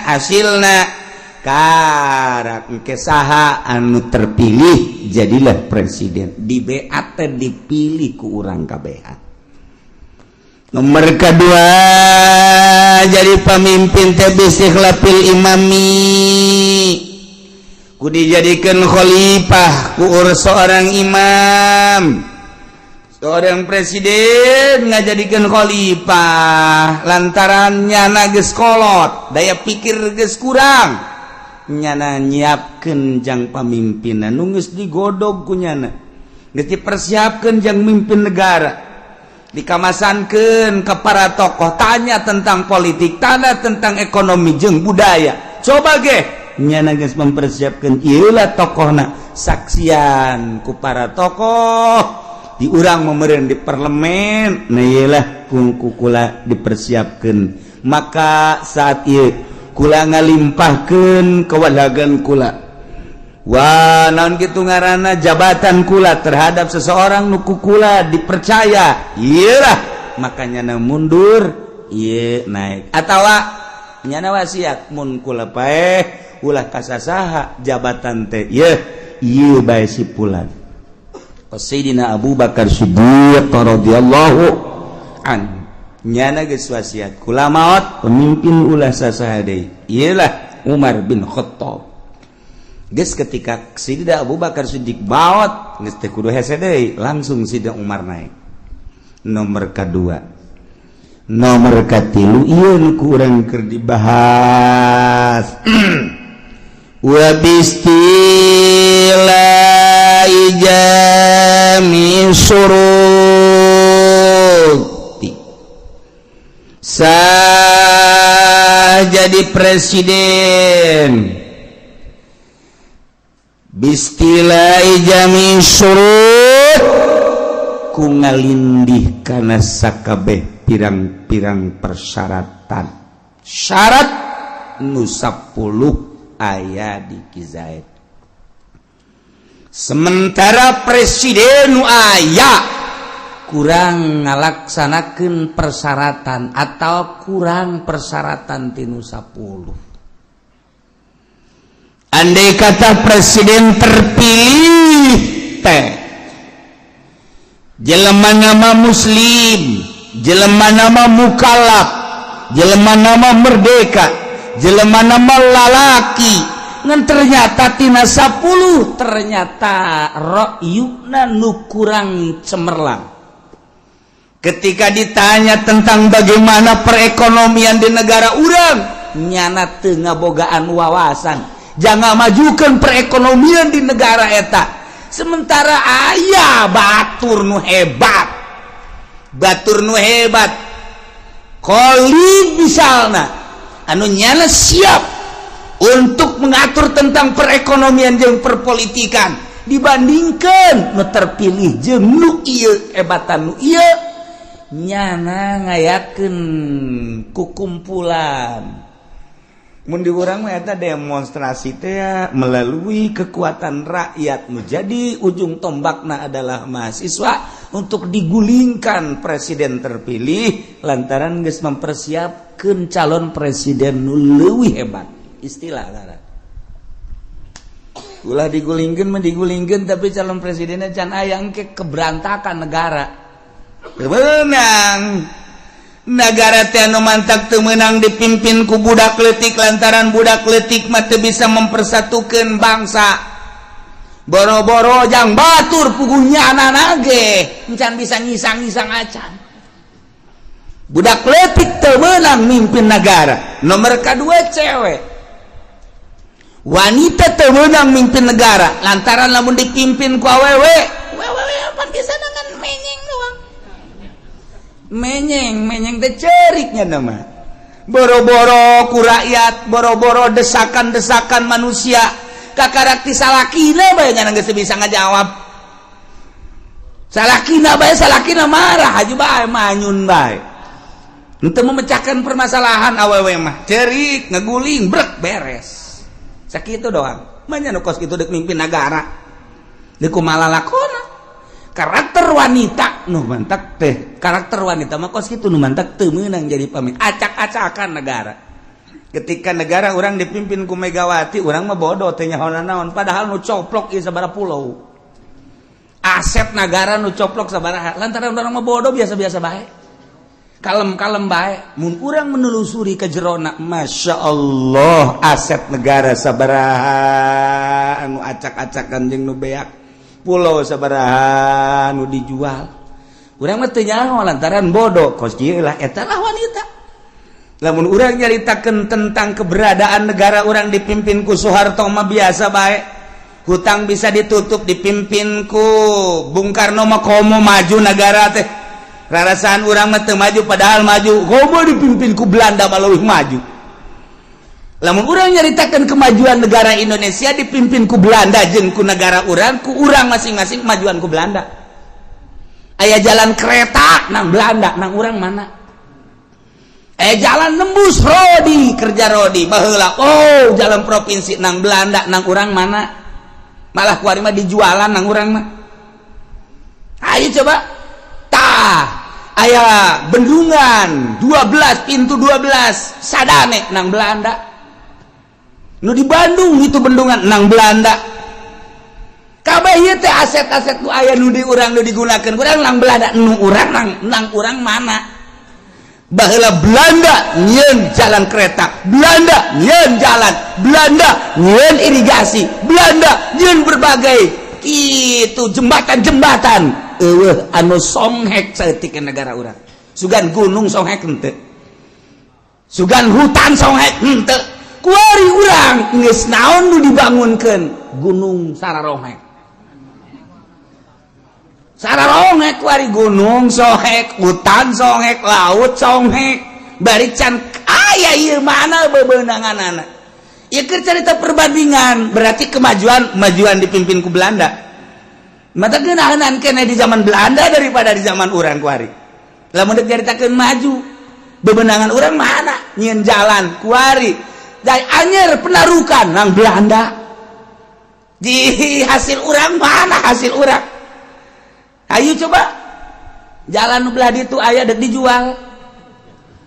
hasilna karak engke saha anu terpilih jadilah presiden, di BAT, dipilih ku urang kabehan. Nomor kedua, jadi pemimpin teh bistikhlafil imami, ku dijadikan khalifah ku seorang imam. Seorang presiden ngajadikan khalifah lantaran nyana geus kolot, daya pikir geus kurang, nyana nyiapkeun jang pamimpinan nu geus digodog ku nyana, geus dipersiapkeun jang mimpin negara, dikamasankeun ke para tokoh, tanya tentang politik, tanya tentang ekonomi jeung budaya. Coba ge nyana geus mempersiapkan, ieulah tokohna, saksian ku para tokoh di urang memeren di parlemen. Nah, iyalah kungkukula dipersiapkan. Maka saat ieu kula ngalimpahkeun kewalagan kula, wah, naon gitu ngaranna, jabatan kula terhadap seseorang nu ku kula dipercaya, iyalah makanya na mundur, ieu naik, atawa nyana wasiat mun kula paeh ulah kasasaha jabatan teh, ieu ieu bae si pulan. Sayyidina Abu Bakar Siddiq radhiyallahu an nyana geus wasiat, kula maot pemimpin ulah sasaha deui, iyalah Umar bin Khattab. Geus ketika Sayyidina Abu Bakar Siddiq maot, geus teu kudu hese deui, langsung Sayyidina Umar naik nomor kedua. Nomor katilu, ieu nu ku urang keur dibahas, wa bistila jami suruti. Sah jadi presiden bistilai jami surut ku ngalindih kana sakabeh pirang-pirang persyaratan, syarat nu 10 aya di Ki Zaid. Sementara presiden nu aya kurang ngalaksanakeun persyaratan atau kurang persyaratan tinu 10. Andai kata presiden terpilih teh jelema nama muslim, jelema nama mukallaf, jelema nama merdeka, jelema nama lalaki, ngan ternyata tina 10 ternyata ra'yuna nu kurang cemerlang. Ketika ditanya tentang bagaimana perekonomian di negara urang, nyana teu ngabogaan wawasan jangan majukan perekonomian di negara eta, sementara aya batur nu hebat. Batur nu hebat, Khalid misalna, anu nyana siap untuk mengatur tentang perekonomian jeung perpolitikan, dibandingkan nu terpilih jeung nu ieu, hebatan nu ieu. Nyana ngayakeun kukumpulan, mun di urang mah eta demonstrasi teh melalui kekuatan rakyat, menjadi ujung tombakna adalah mahasiswa untuk digulingkan presiden terpilih lantaran geus mempersiapkan calon presiden nu leuwih hebat. Istilah ngaran ulah digulingkeun mah digulingkeun, tapi calon presidennya can aya, engke keberantakan negara. Menang negara teh anu mantak teu meunang dipimpin ku budak leutik, lantaran budak leutik mah teu bisa mempersatukan bangsa. Boro-boro jang batur, puguhnya anak ge encan bisa ngisang-ngisang acan. Budak leutik teu meunang mimpin negara. Nomor kedua, cewek, wanita teu meunang mimpin negara, lantaran lamun dipimpin ku awewe, awewe apa bisa dengan menyeng doang, menyeng menyeng teh ceriknya nama. Boro-boro ku rakyat, boro-boro desakan-desakan manusia, kakarak ti salakina bae nya geus bisa ngajawab. Salakina bae, salakina marah aja bae, manyun bae. Untuk memecahkan permasalahan awewe mah cerik, ngeguling, brek, beres, sakitu doang. Manya nu kos kitu dek mimpin negara, deuk kumaha lalakona? Karakter wanita nu mantak teh, karakter wanita mah kos kitu, nu mantak teu meunang jadi pemimpin, acak-acakan negara. Ketika negara orang dipimpin ku Megawati, orang mah bodoh teh nyaho naon, padahal nu coplok ieu sabaraha pulau, aset negara nu coplok sabaraha. Lantaran orang mah bodoh, biasa-biasa bae, kalem-kalem bae. Mun urang menelusuri ke jerona, Masya Allah, aset negara sabaraha anu acak-acakan jeung nu beak, pulau sabaraha nu dijual, urang mah teu nyaho lantaran bodoh. Kos kieu lah, eta lah wanita. Lamun urang nyaritakeun tentang keberadaan negara urang dipimpin ku Soeharto mah biasa bae, hutang bisa ditutup. Dipimpin ku Bung Karno mah komo maju negara teh, rarasaan urang mah teu maju, padahal maju. Komo dipimpin ku Belanda mah leuwih maju. Lamun urang nyaritakan kemajuan negara Indonesia dipimpin ku Belanda jeung ku negara urang, ku urang masing-masing, kemajuan ku Belanda. Aya jalan kereta nang Belanda, nang urang mana? Eh, jalan nembus rodi kerja rodi baheula, oh, jalan provinsi nang Belanda, nang urang mana? Malah kuari mah dijualan nang urang mah. Ayo coba tah, aya bendungan 12 pintu, 12 sadane nang Belanda. Nu di Bandung itu bendungan nang Belanda kabeh. Ieu teh aset-aset nu aya nu di urang, nu digunakeun urang nang Belanda, nu urang nang urang mana? Baheula Belanda nyieun jalan kereta, Belanda nyieun jalan, Belanda nyieun irigasi, Belanda nyieun berbagai itu jembatan-jembatan. Eueuh anu songhek saeutik negara urang. Sugan gunung songhek henteu, sugan hutan songhek henteu. Kuari urang geus naon nu dibangunkeun? Gunung sararohek, sararohek kuari. Gunung sohek, hutan sohek, laut songhek, bari can aya ieu. Mana bebenangan anak? Ya, cerita perbandingan berarti kemajuan, kemajuan dipimpin ku Belanda. Mata geunahan kene di zaman Belanda daripada di zaman urang kuari. Lamun dek nyaritakeun maju, bebenangan urang mana? Nyieun jalan kuari dari anyer penarukan nang Belanda. Di hasil urang mana? Hasil urang, ayo coba, jalan nu belah ditu aya, dek dijual.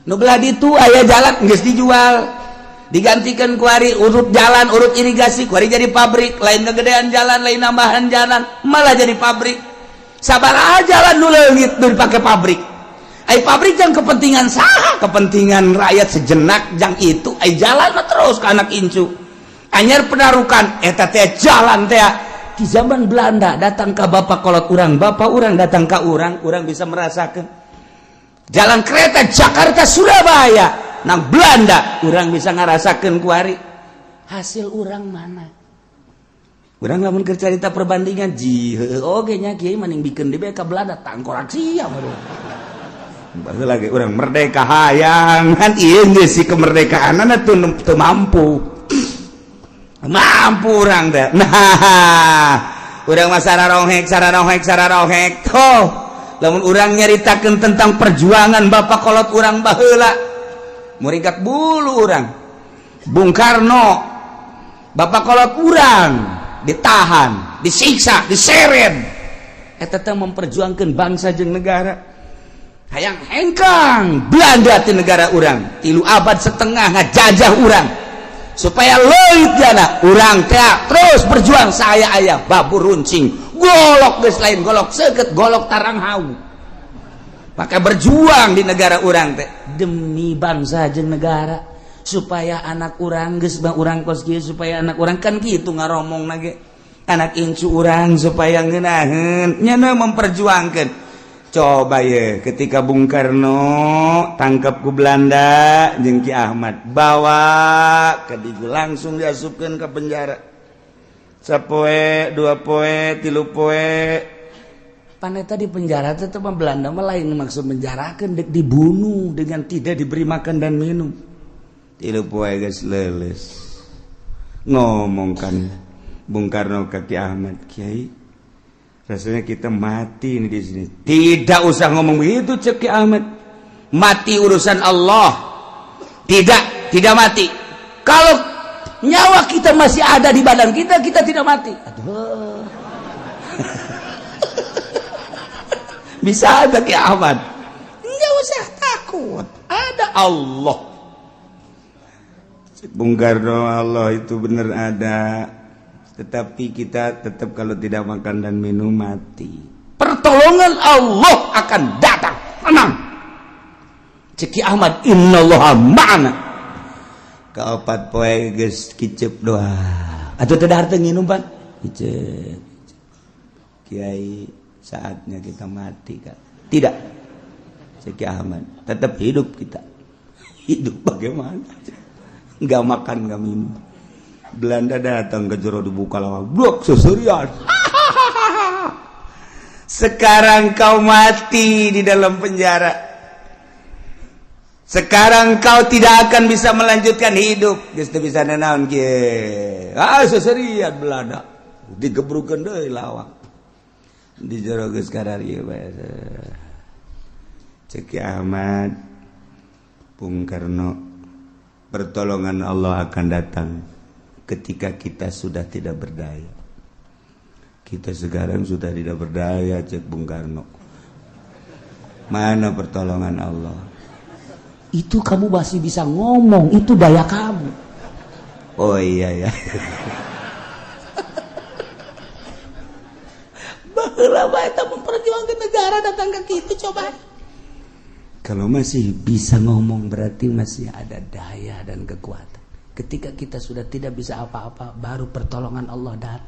Nu belah ditu aya jalan, geus dijual, digantikan kuari urut jalan, urut irigasi, kuari jadi pabrik. Lain kegedean jalan, lain nambahan jalan, malah jadi pabrik. Sabar jalan nu leungit dipakai pabrik. Ai pabrik jang kepentingan saha? Kepentingan rakyat sejenak jang itu. Ai jalan mah terus ke anak incu. Anyar penarukan eta teh, jalan teh di zaman Belanda datang ke bapak kolot urang, bapak urang datang ke urang, urang bisa merasakan jalan kereta Jakarta Surabaya nang Belanda, urang bisa ngerasakan kuari. Hasil urang mana? Urang lamun keur carita perbandingan ji, oge nya kiai maning bikin di ka Belanda tangkorak sia. Baheula lagi urang merdeka hayang kan ieu geus si kemerdekaanana teu mampu. Mampu urang teh. Nah, urang mah sararohek sararohek sararohek. Tuh, lamun urang nyaritakeun tentang perjuangan bapak kolot urang baheula, muringkak bulu urang. Bung Karno, bapak kolot urang ditahan, disiksa, diseret. Eta teh memperjuangkan bangsa jeung negara. Hayang hengkang Belanda ti negara urang, 3,5 abad ngajajah urang. Supaya leuit jana urang teh terus berjuang saya ayah babur runcing golok geus lain golok seukeut golok tarang hau. Maka berjuang di negara urang teh demi bangsa jeung negara supaya anak urang geus urang kos kieu supaya anak urang kan kitu ngaromong ge anak incu urang supaya ngeunaheun nyana memperjuangkeun. Coba ye ketika Bung Karno tangkap ku Belanda jeung Ki Ahmad bawa ke Digu langsung diasupkeun ke penjara. Sapoe, 2 poe, 3 poe. Paneta di penjara teh mah Belanda mah lain maksud menjarakeun dek dibunuh dengan tidak diberi makan dan minum. 3 poe geus leuleus. Ngomong kan Bung Karno ke Ki Ahmad, Kiai, rasanya kita mati ini di sini. Tidak usah ngomong begitu, cek Ki Ahmad. Mati urusan Allah. Tidak, tidak mati. Kalau nyawa kita masih ada di badan kita, kita tidak mati. Aduh. Bisa ada Ki Ahmad. Enggak usah takut. Ada Allah. Cek Bung Karno, Allah itu benar ada. Tetapi kita tetap kalau tidak makan dan minum mati. Pertolongan Allah akan datang. Tenang. Cek Ki Ahmad, innallaha ma'ana. Kaopat poe geus kicep doa. Atuh teu dahar teu nginum pan? Kicep. Kiai, saatnya kita mati kan? Tidak. Cek Ki Ahmad, tetap hidup kita. Hidup bagaimana? Enggak makan, enggak minum. Belanda datang ke jero dibuka lawang, blok seserian. Sekarang kau mati di dalam penjara. Sekarang kau tidak akan bisa melanjutkan hidup. Geus teu bisa nanaon kieu. Ah seserian Belanda. Digebrukeun deui lawang. Di jero geus kararieu bae. Cek Ki Ahmad, Bung Karno, pertolongan Allah akan datang ketika kita sudah tidak berdaya. Kita sekarang sudah tidak berdaya, cek Bung Karno. Mana pertolongan Allah? Itu kamu masih bisa ngomong, itu daya kamu. Oh iya ya. Baheula bae eta memperjuangkan negara datang ke kitu coba. Kalau masih bisa ngomong berarti masih ada daya dan kekuatan. Ketika kita sudah tidak bisa apa-apa, baru pertolongan Allah datang.